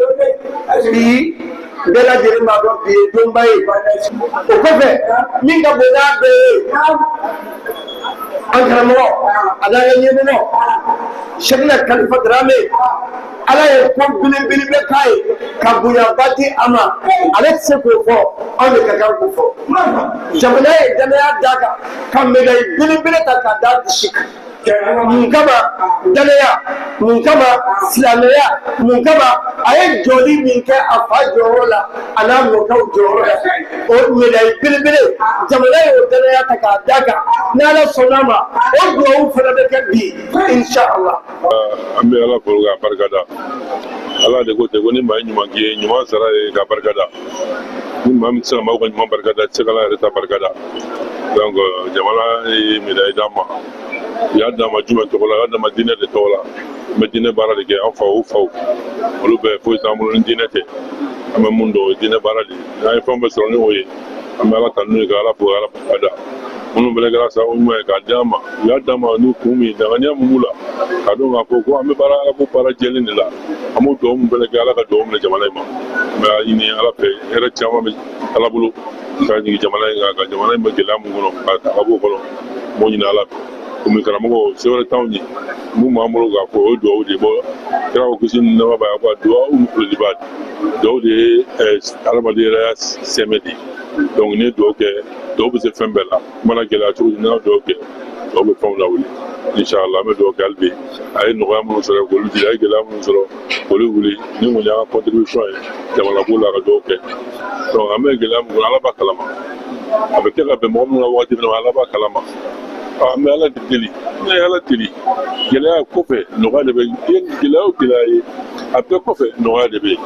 bi. Bɛɛ lajɛlen b'a dɔn bi ye donba ye. O kɔfɛ, min ka bon n'a bɛɛ ye, an karamɔgɔ a n'an ka ɲɛmɔgɔ Sɛkina Kalifa Darame, Ala ye ko belebeleba k'a ye ka bonyaba di a ma. Ale tɛ se k'o fɔ, anw de ka kan k'o fɔ. Jamana ye danaya d'a kan ka médaille belebele ta k'a d'a disi kan. Mun kama? Danaya. Mun kama? Silamɛya. Mun kama? A ye jɔli min kɛ a fa jɔyɔrɔ la, a n'a mɔkɛw jɔyɔrɔ la, o médaille belebele, jamana y'o danaya ta k'a d'a kan. N'Ala sɔnn'a ma, o duwawu fana bɛ kɛ bi, inshallah. An bɛ Ala fo k'a barika da. Ala de ko ten ko ni maa ye ɲuman k'i ye, ɲuman sara ye ka barika da. Ni maa min tɛ se ka maaw ka ɲuman barika da, tɛ se ka Ala yɛrɛ ta barika da. Donc jamana ye médaille d'an ma. U y'a d'an ma jumɛn tɔgɔ la? U y'a d'an ma diinɛ de tɔgɔ la. An bɛ diinɛ baara de kɛ. An fa o faw, olu bɛɛ, foyi t'an bolo ni diinɛ tɛ. An bɛ mun dɔn, o ye diinɛ baara de ye. N'an ye fɛn bɛɛ sɔrɔ ni o ye, an bɛ Ala tanu ye, ka Ala fo, ka Ala barika da. Minnu fana kɛra sababu ɲuman ye k'a di an ma, u y'a d'an ma ni kun min ye, danganiya min b'u la, k'a dɔn k'a fɔ ko an bɛ baara Ala ko baara jɛlen de la. An b'o dugawu min fana kɛ, Ala ka dugawu minɛ jamana in ma. N bɛ a ɲini Ala fɛ, hɛrɛ caman bɛ Ala bolo ka jigin jamana in kan, ka jamana in bɛ gɛlɛya min kɔnɔ, ka ta ka b'o kɔnɔ. N b'o ɲini Ala fɛ. Komi karamɔgɔ, se wɛrɛ t'anw ye, mun b'an bolo k'a fɔ, o ye dugawu de ye. Bɔ kira ko kisi ni nɛɛma b'a ye, ko dugawu mukuleliba dugawu de ye hadamaden yɛrɛ ya sɛmɛ de ye. Donc n'i ye dugawu kɛ, dugawu bɛ se fɛn bɛɛ la. I mana gɛlɛya cogo di, n'a dugawu kɛ, dugawu bɛ fɛnw lawuli. Inshallah, an bɛ dugawu kɛ hali bi. A ye nɔgɔya minnu sɔrɔ, k'olu di, a ye gɛlɛya minnu sɔrɔ, k'olu wuli. Ni kɔni y'an ka contribution ye jamana ko la, ka dugawu kɛ. Donc an bɛ gɛlɛya min kɔnɔ, Ala b'a kalama. A bɛ kɛ ka bɛn mɔgɔ minnu ka waati fana ma, Ala b'a kalama. An bɛ Ala de deli, ne ye Ala deli. Gɛlɛya kɔfɛ, nɔgɔya de bɛ. Gɛlɛya o gɛlɛya ye, a bɛɛ kɔfɛ, nɔgɔya de bɛ yen.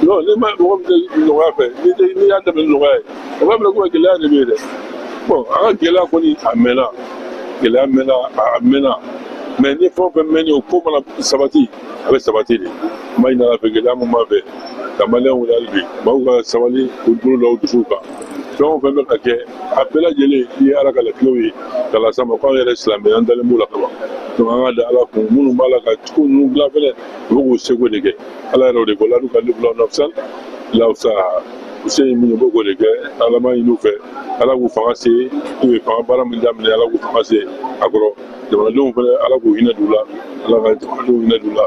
Non, ni ma mɔgɔ min tɛ nɔgɔya fɛ, n'i y'a daminɛ nɔgɔya ye, o b'a minɛ ko gɛlɛya de bɛ yen dɛ. Bon, an ka gɛlɛya kɔni, a mɛnna, gɛlɛya mɛnna, a mɛnna. Mais ni fɛn o fɛn mɛnni, o ko mana sabati, a bɛ sabati de. N b'a ɲini Ala fɛ, gɛlɛya min b'a fɛ ka maliyɛnw wele hali bi, maaw ka sabali, k'u bolo da u dusuw kan. Fɛn o fɛn bɛ ka kɛ, a bɛɛ lajɛlen ye Ala ka latigɛw ye ka las'an ma, k'anw yɛrɛ silamɛ, an dalen b'o la kaban. Donc an ka da Ala kun. Minnu b'a la ka ko ninnu dilan fɛnɛ, u bɛ k'u seko de kɛ. Ala yɛrɛ o de ko la yukallifu nafsan illa wusaha. U se ye min ye, u b'o k'o de kɛ. Ala m'a ɲini u fɛ, Ala k'u fanga se. U ye fanga baara min daminɛ, Ala k'u fanga se a kɔrɔ. Jamanadenw fɛnɛ, Ala k'u hinɛ d'u la, Ala ka jamanadenw hinɛ d'u la.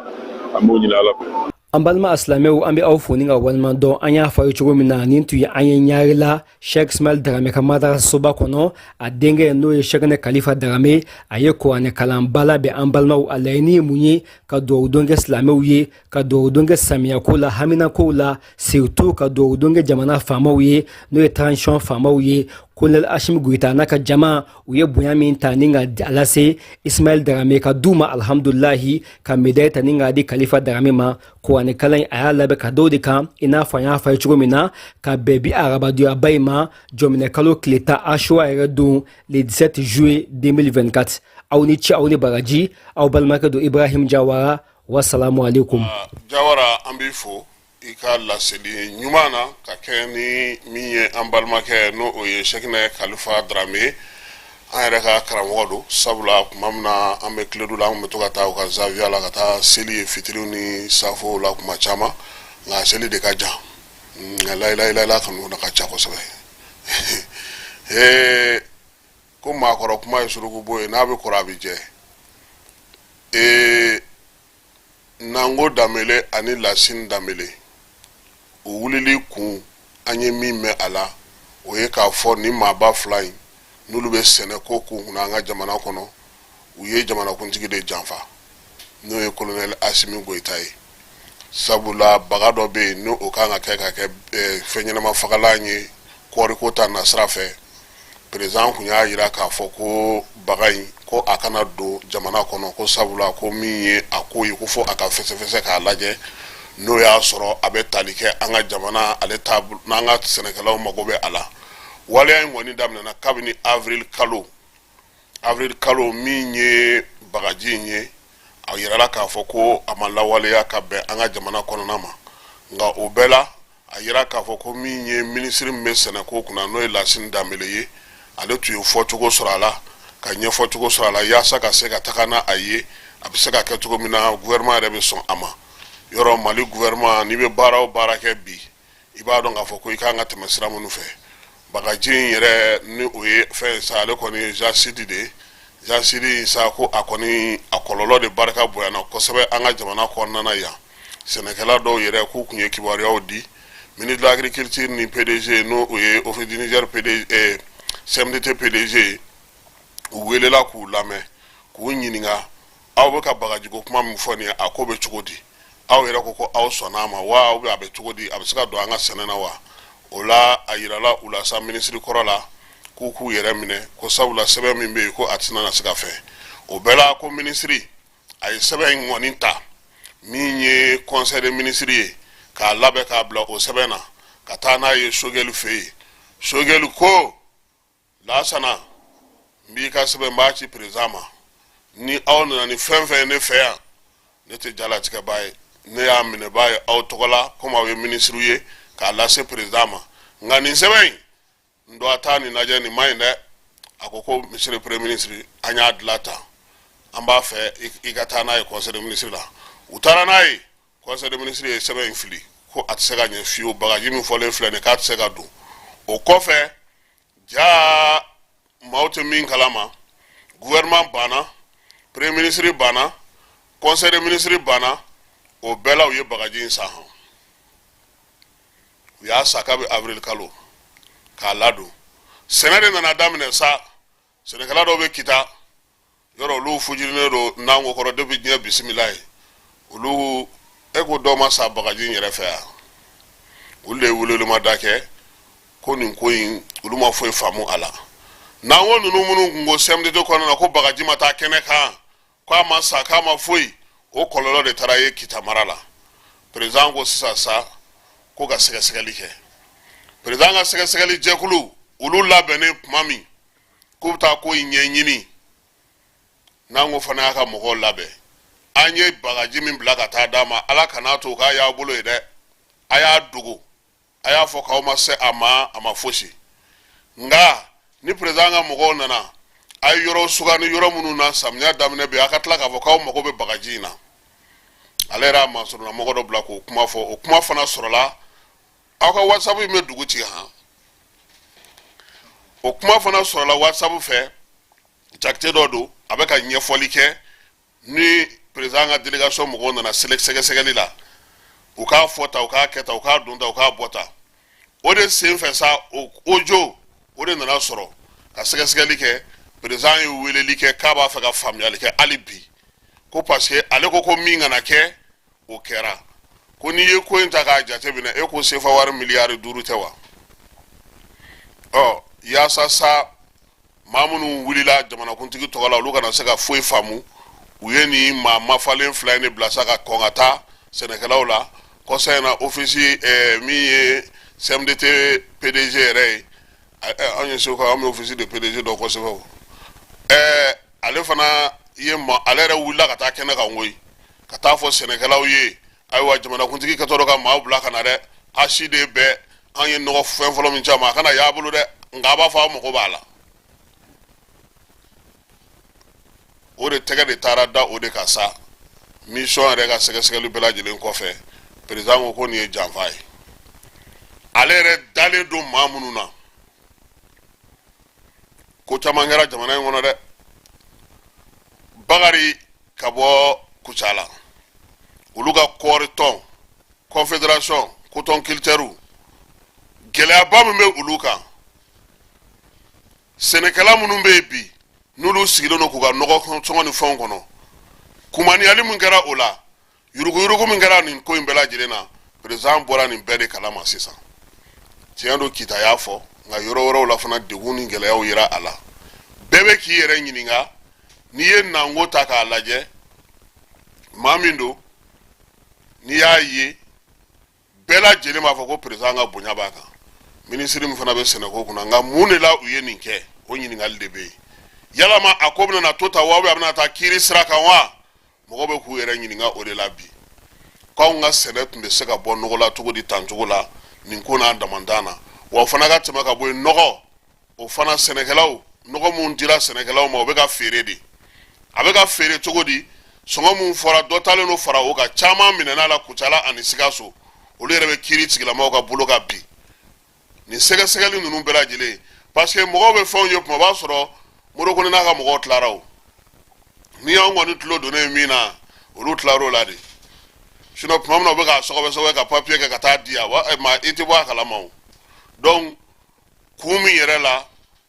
An b'o ɲini Ala fɛ. An balima silamɛw, an bɛ aw fo ni ka waleɲuman dɔn. An y'a fɔ aw ye cogo min na, nin tun ye an ye Ɲarela Sheikh Ismail Darame ka madarasasoba kɔnɔ. A denkɛ, n'o ye Cheikhna Kalifa Darame, a ye kuranɛ kalanba labɛn. An balimaw, a laɲini ye mun ye? Ka dugawu don kɛ silamɛw ye, ka dugawu don kɛ samiyako la, haminakow la, surtout ka dugawu don kɛ jamana faamaw ye, n'o ye transition faamaw ye, Colonel Assimi Goïta n'a ka jama. U ye bonya min ta ni ka a lase Ismail Darame ka du ma, alhamdulilahi, ka médaille ta ni k'a di Kalifa Darame ma. Kuranɛ kalan in, a y'a labɛn ka dɔw de kan, i n'a fɔ an y'a fɔ a ye cogo min na, ka bɛn bi arabadonyaba in ma, jɔminɛ kalo tile 10, Ashura yɛrɛ don, le 17 juillet 2024. Aw ni ce, aw ni baraji. Aw balimakɛ don, Ibrahim Jawara. Wasalamu alaikum. Jawara, an b'i fo i ka laseli ɲuman na ka kɛ ni min ye. An balimakɛ, n'o o ye Sɛkinɛ Kalifa Darame, an yɛrɛ ka karamɔgɔ don, sabula tuma min na an bɛ Kiledu la, an bɛ to ka taa u ka zawiya la ka taa seli ye fitiriw ni safow la kuma caman. Nka seli de ka jan, nka layilayila kanu ka ca kosɛbɛ. Ee, ko maakɔrɔ kuma ye surukubo ye, n'a bɛ kɔrɔ a bɛ jɛ. Ee, Nango Danbele ani Lasine Danbele, u wulili kun, an ye min mɛn a la, o ye k'a fɔ ni maaba fila in, n'olu bɛ sɛnɛko kun kunna an ka jamana kɔnɔ, u ye jamanakuntigi de janfa, n'o ye Colonel Assimi Goïta ye, sabula baga dɔ bɛ yen, n'o kan ka kɛ ka kɛ fɛn ɲɛnama fagalan ye kɔɔriko ta nasira fɛ. Président kun y'a jira k'a fɔ ko baga in, ko a kana don jamana kɔnɔ, ko sabula ko min ye a ko ye, ko fo a ka fɛsɛfɛsɛ k'a lajɛ, n'o y'a sɔrɔ a bɛ tali kɛ an ka jamana ale taabolo n'an ka sɛnɛkɛlaw mago bɛ a la. Waleya in kɔni daminɛna kabini avril kalo. Avril kalo, min ye bagaji in ye, a yirala k'a fɔ ko a ma lawaleya ka bɛn an ka jamana kɔnɔna ma. Nka o bɛɛ la, a yira k'a fɔ ko min ye minisiri min bɛ sɛnɛko kunna, n'o ye Lasine Danbele ye, ale tun ye fɔcogo sɔrɔ a la, ka ɲɛfɔcogo sɔrɔ a la, yaasa ka se ka taga n'a a ye, a bɛ se ka kɛ cogo min na, gouvernement yɛrɛ bɛ sɔn a ma. Yɔrɔ Mali gouvernement, n'i bɛ baara o baara kɛ bi, i b'a dɔn k'a fɔ ko i kan ka tɛmɛ sira minnu fɛ. Bagaji in yɛrɛ, ni o ye fɛn sa, ale kɔni ye jaacide de ye. Jaacide in sa, ko a kɔni a kɔlɔlɔ de barika bonyana kosɛbɛ an ka jamana kɔnɔna na yan. Sɛnɛkɛla dɔw yɛrɛ k'u tun ye kibaruyaw di ministre de l'Agriculture ni PDG, n'o o ye Office du Niger PDG, CMDT PDG. U welela k'u lamɛn, k'u ɲininka: aw bɛ ka bagajiko kuma min fɔ nin ye, a ko bɛ cogo di? Aw yɛrɛ ko ko aw sɔnna a ma wa, ou bien a bɛ cogo di? A bɛ se ka don an ka sɛnɛ na wa? O la, a yirala u la sa, minisiri kɔrɔ la, k'u k'u yɛrɛ minɛ, ko sabula sɛbɛn min bɛ yen, ko a tɛna na se ka fɛn. O bɛɛ la, ko minisiri a ye sɛbɛn in kɔni ta, min ye conseil des ministres ye, k'a labɛn k'a bila o sɛbɛn na ka taa n'a ye Choguel fɛ yen. Choguel ko: Lasana, n b'i ka sɛbɛn, n b'a ci président ma. Ni aw nana ni fɛn fɛn ye ne fɛ yan, ne tɛ jalatigɛbaa ye, ne y'a minɛbaa ye aw tɔgɔ la, komi aw ye minisiriw ye, k'a lase président ma. Nka nin sɛbɛn in, n dɔ a taa nin lajɛ, nin ma ɲi dɛ. A ko ko monsieur le premier ministre, an y'a dilan tan, an b'a fɛ i ka taa n'a ye conseil des ministres la. U taara n'a ye, conseil des ministres ye sɛbɛn in fili ko a tɛ se ka ɲɛ fiyewu, bagaji min fɔlen filɛ nin k'a tɛ se ka don. O kɔfɛ, ja maaw tɛ min kalama, gouvernement banna, premier ministre banna, conseil des ministres banna, o bɛɛ la u ye bagaji in san hɔn. U y'a san kabi avril kalo k'a ladon. Sɛnɛ de nana daminɛ sa. Sɛnɛkɛla dɔw bɛ Kita yɔrɔ, olu fujirinen don nango kɔrɔ depuis diɲɛ bisimila ye olu. E ko dɔw ma sa bagaji in yɛrɛ fɛ yan, olu de ye welewelemada kɛ ko nin ko in, olu ma foyi faamu a la. Nango ninnu minnu kun ko CMDT kɔnɔna na ko bagaji ma taa kɛnɛ kan, k'a ma sa, k'a ma foyi, o kɔlɔlɔ de taara ye Kita mara la. Président ko sisan sa ko ka sɛgɛsɛgɛli kɛ. Président ka sɛgɛsɛgɛli jɛkulu, olu labɛnnen tuma min k'u bɛ taa ko in ɲɛɲini, nango fana y'a ka mɔgɔw labɛn. An ye bagaji min bila ka taa d'a ma, Ala kan'a to k'a y'a bolo ye dɛ, a y'a dogo, a y'a fɔ k'aw ma se a ma, a ma fosi. Nka ni président ka mɔgɔw nana, a ye yɔrɔ sugandi, yɔrɔ minnu na samiya daminɛ bɛ, a ka tila k'a fɔ k'aw mago bɛ bagaji in na. Ale yɛrɛ y'a masurunna mɔgɔ dɔ bila k'o kuma fɔ. O kuma fana sɔrɔla aw ka WhatsApp in bɛ dugu ci han. O kuma fana sɔrɔla WhatsApp fɛ. Jakite dɔ don, a bɛ ka ɲɛfɔli kɛ ni président ka délégation mɔgɔw nana sɛgɛsɛgɛli la, u k'a fɔ ta, u k'a kɛ ta, u k'a don ta, u k'a bɔ ta. O de sen fɛ sa, o audio o de nana sɔrɔ ka sɛgɛsɛgɛli kɛ. Président ye weleli kɛ k'a b'a fɛ ka faamuyali kɛ hali bi, ko parce que ale ko ko min kana kɛ, o kɛra. Ko n'i ye ko in ta k'a jateminɛ, e ko sefa wari miliyari 5 tɛ wa? Ɔ yaasa sa, maa minnu wulila jamanakuntigi tɔgɔ la, olu kana se ka foyi faamu, u ye nin maa mafalen fila in de bila sa ka kɔn ka taa sɛnɛkɛlaw la. Kɔsa in na, office min ye CMDT PDG yɛrɛ ye, anw ye segu an bɛ office de PDG dɔn kosɛbɛ. O ale fana ye ma, ale yɛrɛ wulila ka taa kɛnɛ kan koyi, ka taa fɔ sɛnɛkɛlaw ye: ayiwa, jamanakuntigi kɛtɔ dɔ ka maaw bila ka na dɛ, a si de bɛɛ an ye nɔgɔ fɛn fɔlɔ min caman, a kana y'a bolo dɛ, nka a b'a fɔ aw mago b'a la. O de tɛgɛ de taara da o de kan sa. Mission yɛrɛ ka sɛgɛsɛgɛli bɛɛ lajɛlen kɔfɛ, président ko ko nin ye janfa ye. Ale yɛrɛ dalen don maa minnu na, ko caman kɛra jamana in kɔnɔ dɛ. Bakari ka bɔ Kucala, olu ka kɔɔri tɔn confédération coton culture, gɛlɛyaba min bɛ olu kan, sɛnɛkɛla minnu bɛ yen bi, n'olu sigilen don k'u ka nɔgɔ sɔngɔ ni fɛnw kɔnɔ, kumaniyali min kɛra o la, yuruguyurugu min kɛra nin ko in bɛɛ lajɛlen na, président bɔra nin bɛɛ de kalama sisan. Tiɲɛ don, Kita y'a fɔ, nka yɔrɔ wɛrɛw la fana, degun ni gɛlɛyaw yera a la. Bɛɛ bɛ k'i yɛrɛ ɲininka. N'i ye nango ta k'a lajɛ, maa min don, n'i y'a ye, bɛɛ lajɛlen b'a fɔ ko président ka bonya b'a kan, minisiri min fana bɛ sɛnɛko kunna. Nka mun de la u ye nin kɛ? O ɲininkali de bɛ yen. Yalama a ko bɛna to ta wa, a bɛna taa kiiri sira kan wa? Mɔgɔ bɛ k'u yɛrɛ ɲininka o de la bi. K'anw ka sɛnɛ tun bɛ se ka bɔ nɔgɔ la cogo di tan cogo la, nin ko n'a damandan na? Wa o fana ka tɛmɛ ka bɔ yen, nɔgɔ o fana, sɛnɛkɛlaw, nɔgɔ mun dira sɛnɛkɛlaw ma, o bɛ ka feere de. A bɛ ka feere cogo di? Sɔngɔ mun fɔra, dɔ talen don fara o kan. Caman minɛna la Kucala ani Sikaso, olu yɛrɛ bɛ kiiri tigilamɔgɔw ka bolo kan bi. Nin sɛgɛsɛgɛli ninnu bɛɛ lajɛlen, parce que mɔgɔw bɛ fɛnw ye kuma b'a sɔrɔ Modibo Kone n'a ka mɔgɔw tilara o. Ni y'anw kɔni tulo donnen min na, olu tilar'o la de. Sinon tuma min na u bɛ k'a sɔgɔbɛ sɔgɔbɛ ka papier kɛ ka taa di yan wa, ma i tɛ bɔ a kalama o. Donc kun min yɛrɛ la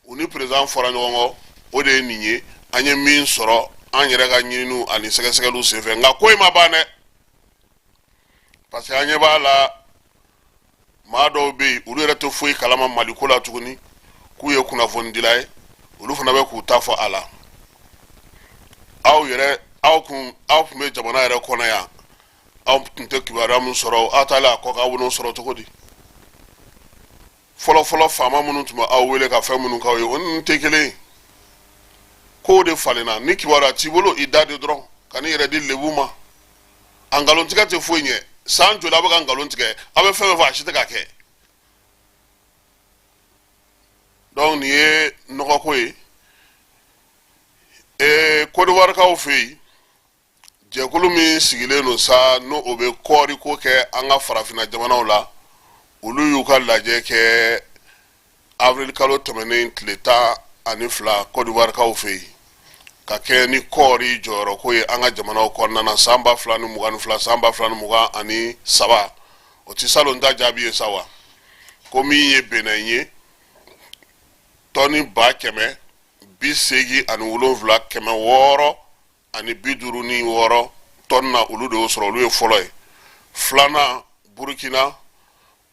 u ni président fɔra ɲɔgɔn kɔ, o de ye nin ye. An ye min sɔrɔ an yɛrɛ ka ɲininiw ani sɛgɛsɛgɛliw senfɛ, nka ko in ma ban dɛ, parce que an ɲɛ b'a la, maa dɔw bɛ yen, olu yɛrɛ tɛ foyi kalama Maliko la tuguni, k'u ye kunnafonidila ye, olu fana bɛ k'u ta fɔ a la. Aw yɛrɛ, aw kun aw tun bɛ jamana yɛrɛ kɔnɔ yan, aw tun tɛ kibaruya min sɔrɔ, aw taalen a kɔ kan, aw bɛn'o sɔrɔ cogo di? Fɔlɔfɔlɔ, faama minnu tun bɛ aw wele ka fɛn minnu k'aw ye, o ninnu tɛ kelen ye. Kow de falenna. Ni kibaruya t'i bolo, i da de dɔrɔn ka n'i yɛrɛ di lebu ma. A nkalontigɛ tɛ foyi ɲɛ. San joli a bɛ ka nkalon tigɛ? Aw bɛ fɛn fɛn fɔ, a si tɛ ka kɛ. Donc nin ye nɔgɔko ye. Kodiwarikaw fɛ yen, jɛkulu min sigilen don sa, n'o o bɛ kɔɔri ko kɛ an ka farafinna jamanaw la, olu y'u ka lajɛ kɛ avril kalo tɛmɛnen tile 12 Kodiwarikaw fɛ yen, ka kɛ ni kɔɔri jɔyɔrɔko ye an ka jamanaw kɔnɔna na san 2022, san 2023. O ti salon ta jaabi ye sa wa? Ko min ye Benin ye, tɔni 187,656 tɔni na, olu de y'o sɔrɔ, olu ye fɔlɔ ye. Filanan, Burukina,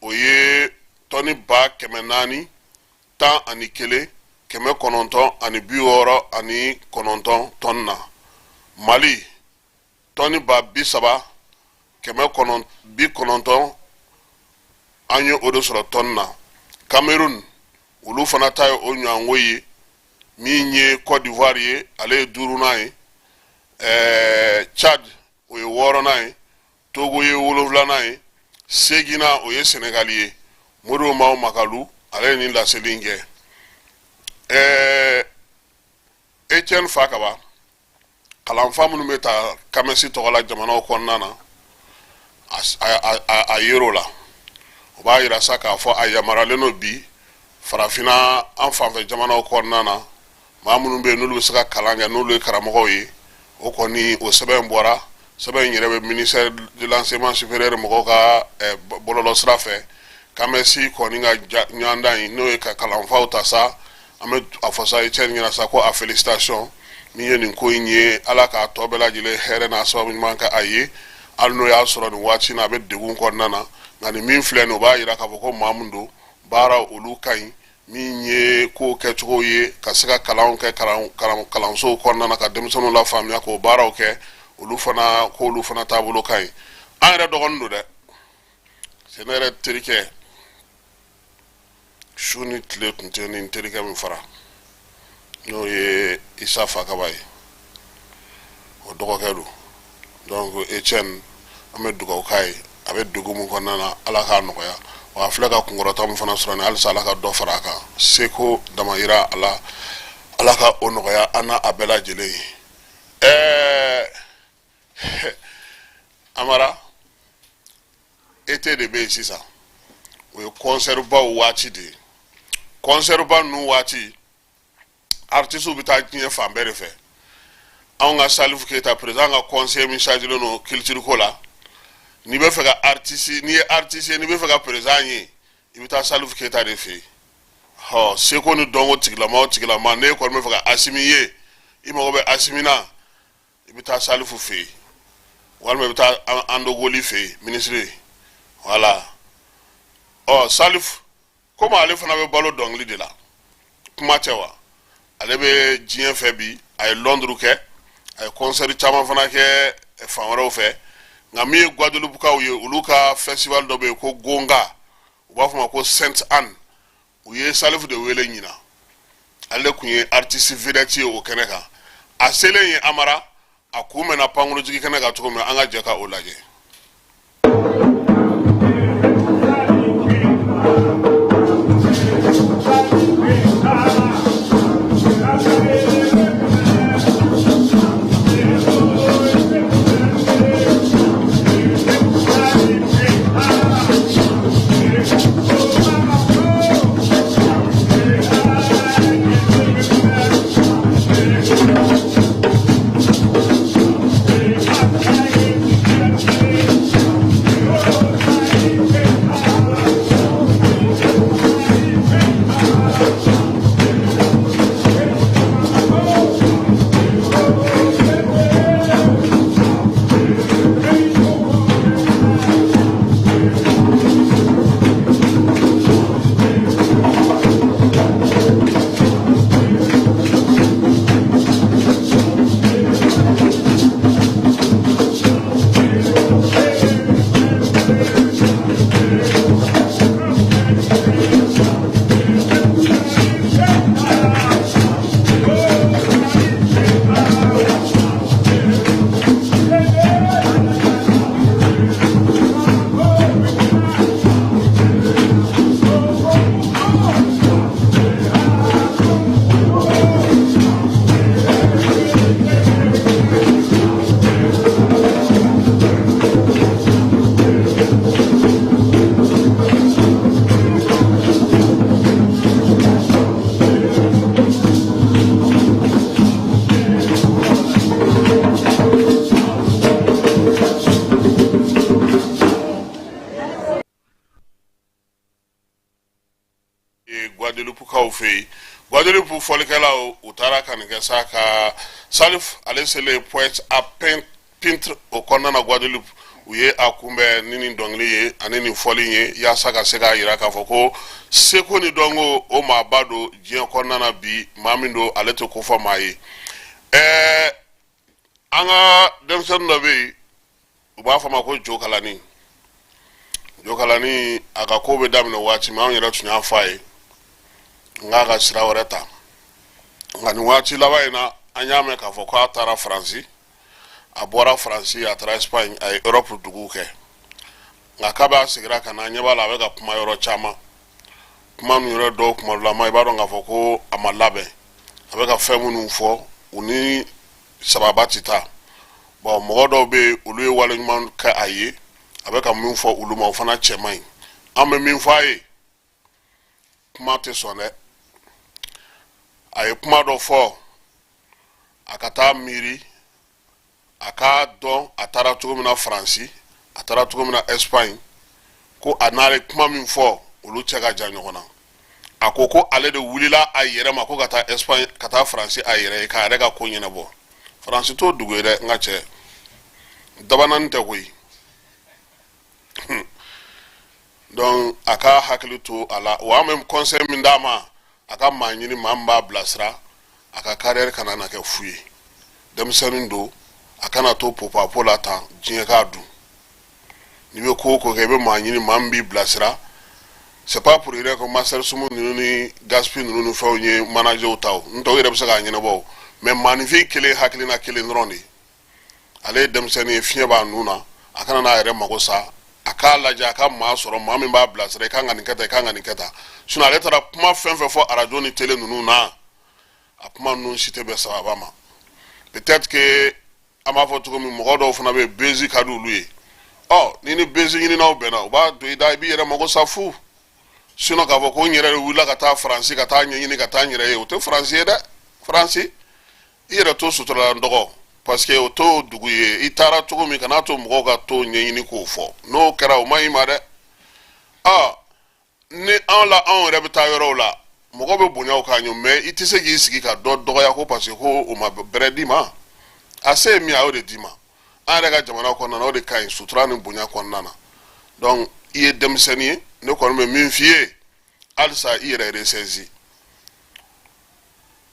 o ye tɔni 411,969 tɔni na. Mali, tɔni 30,990, an ye o de sɔrɔ tɔni na. Cameroun, olu fana ta ye o ɲɔgɔnko ye. Min ye Côte d'Ivoire ye, ale ye duurunan ye. Tchad, o ye wɔɔrɔnan ye. Togo ye wolonfilanan ye. Seginnan, o ye Senegali ye. Modibo Mao Makalu, ale ye nin laseli in kɛ. Etienne Fakaba, kalanfa minnu bɛ ta CAMES tɔgɔ la jamanaw kɔnɔna na, a yer'o la. O b'a yira sa k'a fɔ a yamaruyalen don bi farafinna an fanfɛ jamanaw kɔnɔna na, maa minnu bɛ yen n'olu bɛ se ka kalan kɛ, n'olu ye karamɔgɔw ye. O kɔni, o sɛbɛn bɔra. Sɛbɛn in yɛrɛ bɛ ministère de l'enseignement supérieur mɔgɔw ka bɔlɔlɔ sira fɛ. CAMES kɔni ka ɲɔgɔndan in, n'o ye ka kalanfaw ta sa, an bɛ a fɔ sa Etienne ɲɛna sa ko a félicitation. Min ye nin ko in ye, Ala k'a tɔ bɛɛ lajɛlen hɛrɛ n'a sababu ɲuman kɛ a ye, hali n'o y'a sɔrɔ nin waati in na a bɛ degun kɔnɔna na. Nka nin min filɛ nin, o b'a yira k'a fɔ ko maa min don, baara olu ka ɲi. Min ye kow kɛcogo ye, ka se ka kalanw kɛ kalansow kɔnɔna na, ka denmisɛnninw lafaamuya k'o baaraw kɛ, olu fana k'olu fana taabolo ka ɲi. An yɛrɛ dɔgɔnin don dɛ, c'est ne yɛrɛ terikɛ. Su ni tile tun tɛ ni n terikɛ min fara, n'o ye Isa Fakaba ye, o dɔgɔkɛ don. Donc Etienne, an bɛ dugawu k'a ye. A bɛ degun min kɔnɔna na, Ala k'a nɔgɔya. Wa a filɛ ka kunkɔrɔta min fana sɔrɔ nin, halisa Ala ka dɔ fara a kan, seko damayira a la, Ala ka o nɔgɔya an n'a a bɛɛ lajɛlen ye. Amara, été de bɛ yen sisan, o ye concert baw waati de ye. Concert ba ninnu waati, artistes bɛ taa diɲɛ fan bɛɛ de fɛ. Anw ka Salifu Keyita, président ka conseiller min chargé don culture ko la, n'i bɛ fɛ ka artiste, n'i ye artiste ye, n'i bɛ fɛ ka président ye, i bɛ taa Salifu Keyita de fɛ yen. Ɔ seko ni dɔnko tigilama o tigilama, n'e kɔni bɛ fɛ ka Asimi ye, i mago bɛ Asimi na, i bɛ taa Salifu fɛ yen, walima i bɛ taa Andogoli fɛ yen, minisiri. Voilà. Ɔ Salifu, komi ale fana bɛ balo dɔnkili de la, kuma tɛ wa, ale bɛ diɲɛ fɛ bi. A ye Londres kɛ, a ye concert caman fana kɛ fan wɛrɛw fɛ. Nka min ye Guadeloupe ye, olu ka festival dɔ bɛ yen ko Gonga, u b'a fɔ ma ko Sainte Anne, u ye Salifu de wele ɲina. Ale tun ye artiste vedette ye o kɛnɛ kan. A selen ye, Amara, a kun mɛnna pankurujigi kɛnɛ kan cogo min, an ka jɛ ka o lajɛ. fɛ yen. Guadeloupe fɔlikɛlaw, u taara ka nin kɛ sa ka Salif ale selen Pointe à Pitre o kɔnɔna na Guadeloupe, u ye a kunbɛn ni nin dɔnkili ye ani nin fɔli ye, yaasa ka se k'a yira k'a fɔ ko seko ni dɔnko o maaba don diɲɛ kɔnɔna na bi. Maa min don, ale tɛ ko fɔ maa ye. An ka denmisɛnnin dɔ bɛ yen, u b'a fɔ a ma ko Jokalani. Jokalani, a ka ko bɛ daminɛ waati min, anw yɛrɛ tun y'a fɔ a ye n k'a ka sira wɛrɛ ta. Nka nin waati laban in na, an y'a mɛn k'a fɔ k'a taara Faransi. A bɔra Faransi, a taara Espagne, a ye Europe duguw kɛ. Nka kabi a seginna ka na, an ɲɛ b'a la a bɛ ka kuma yɔrɔ caman. Kuma ninnu yɛrɛ dɔw, kuma dɔ la ma, i b'a dɔn k'a fɔ ko a ma labɛn. A bɛ ka fɛn minnu fɔ, u ni sababa tɛ taa. Bon, mɔgɔ dɔw bɛ yen, olu ye wale ɲuman kɛ a ye, a bɛ ka min fɔ olu ma, o fana cɛ man ɲi. An bɛ min fɔ a ye, kuma tɛ sɔn dɛ. A ye kuma dɔ fɔ, a ka taa miiri, a k'a dɔn a taara cogo min na Faransi, a taara cogo min na Espagne, ko a n'ale kuma min fɔ, olu cɛ ka jan ɲɔgɔn na. A ko ko ale de wulila a yɛrɛ ma ko ka taa Espagne, ka taa Faransi a yɛrɛ ye, k'a yɛrɛ ka ko ɲɛnabɔ. Faransi t'o dugu ye dɛ, n ka cɛ, dabanani tɛ koyi. Donc a ka hakili to a la. Wa an bɛ conseil min d'a ma, a ka maa ɲini, maa min b'a bilasira, a ka carrière kana na kɛ fu ye. Denmisɛnnin don, a kana to popapo la tan diɲɛ k'a dun. N'i bɛ ko o ko kɛ, i bɛ maa ɲini, maa min b'i bilasira. C'est pas pour rien que Master Sumu ninnu ni Gaspi ninnu ni fɛnw ye managerw ta. O n'o tɛ, u yɛrɛ bɛ se k'a ɲɛnabɔ o. Mais maaninfin kelen hakilina kelen dɔrɔn de ye. Ale ye denmisɛnnin ye, fiɲɛ b'a nun na, a kana n'a yɛrɛ mago sa. A k'a lajɛ, a ka maa sɔrɔ, maa min b'a bilasira: i kan ka nin kɛ tan, i kan ka nin kɛ tan. Sinon ale taara kuma fɛn fɛn fɔ arajo ni télé ninnu na, a kuma ninnu si tɛ bɛn sababa ma. Peut-être que an b'a fɔ cogo min, mɔgɔ dɔw fana bɛ yen, buzz ka di olu ye. Ɔ ni ni buzz ɲininaw bɛnna, u b'a don i da, i b'i yɛrɛ mago sa fu. Sinon k'a fɔ ko n yɛrɛ de wulila ka taa Faransi ka taa ɲɛɲini, ka taa n yɛrɛ ye, o tɛ Faransi ye dɛ. Faransi, i yɛrɛ to sutura la n dɔgɔ, parce que o t'o dugu ye. I taara cogo min, kan'a to mɔgɔw ka to ɲɛɲini k'o fɔ. N'o kɛra, o ma ɲi ma dɛ. Aa, ni anw la, anw yɛrɛ bɛ taa yɔrɔw la, mɔgɔ bɛ bonya o k'a ɲɛ, mais i tɛ se k'i sigi ka dɔ dɔgɔya ko parce que ko o ma bɛrɛ d'i ma. A se ye min ye, a y'o de d'i ma. An yɛrɛ ka jamana kɔnɔna na, o de ka ɲi, sutura ni bonya kɔnɔna na. Donc i ye denmisɛnnin ye, ne kɔni bɛ min f'i ye halisa, i yɛrɛ ressaisi,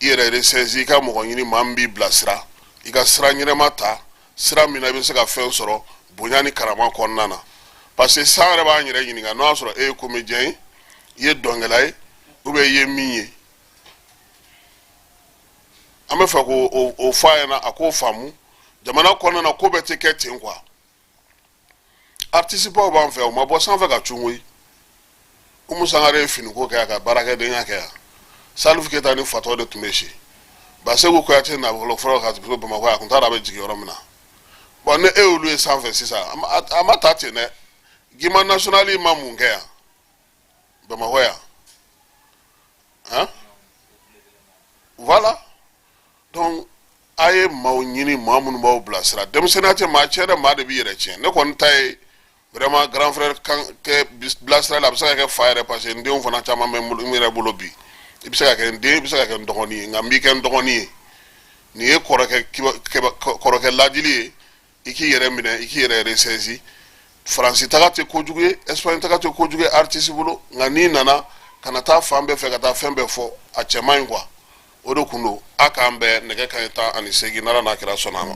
i yɛrɛ ressaisi, i ka mɔgɔ ɲini, maa min b'i bilasira, i ka sira ɲɛnama ta, sira min na i bɛ se ka fɛn sɔrɔ bonya ni karama kɔnɔna na. Parce que san yɛrɛ b'an yɛrɛ ɲininka n'o y'a sɔrɔ e ye comédien ye, i ye dɔnkɛla ye, ou bien i ye min ye. An bɛ fɛ k'o o fɔ a ɲɛna, a k'o faamu. Jamana kɔnɔna na, ko bɛɛ tɛ kɛ ten quoi. Artiste baw b'an fɛ, o ma bɔ sanfɛ ka cun koyi. Umu Sangare ye finiko kɛ, a ka baarakɛdenya kɛ yan. Salifu Keyita ni fatɔ de tun bɛ si. Baseku Kuyate nafolo fɔlɔ ka to Bamakɔ, a kun t'a dɔn a bɛ jigin yɔrɔ min na. Bon, ni e y'olu ye sanfɛ sisan, a ma taa ten dɛ. Gima National ma mun kɛ yan Bamakɔ yan? Han, voilà. Donc a ye maaw ɲini, maa minnu b'aw bilasira. Denmisɛnninya tɛ maa tiɲɛ dɛ, maa de b'i yɛrɛ tiɲɛ. Ne kɔni ta ye vraiment grand frère kan kɛ bilasira la, a bɛ se ka kɛ fa yɛrɛ, parce que n denw fana caman bɛ n bolo, n yɛrɛ bolo bi. I bɛ se ka kɛ n den, i bɛ se ka kɛ n dɔgɔnin ye, nka n b'i kɛ n dɔgɔnin ye. Nin ye kɔrɔkɛ ladili ye. I k'i yɛrɛ minɛ, i k'i yɛrɛ ressaisi. Faransi taga tɛ kojugu ye, Espagne taga tɛ kojugu ye artiste bolo, nka n'i nana, kana taa fan bɛɛ fɛ ka taa fɛn bɛɛ fɔ, a cɛ man ɲi quoi. O de kun don. A k'an bɛn nɛgɛ kanɲɛ 18, n'Ala n'a kira sɔnna a ma.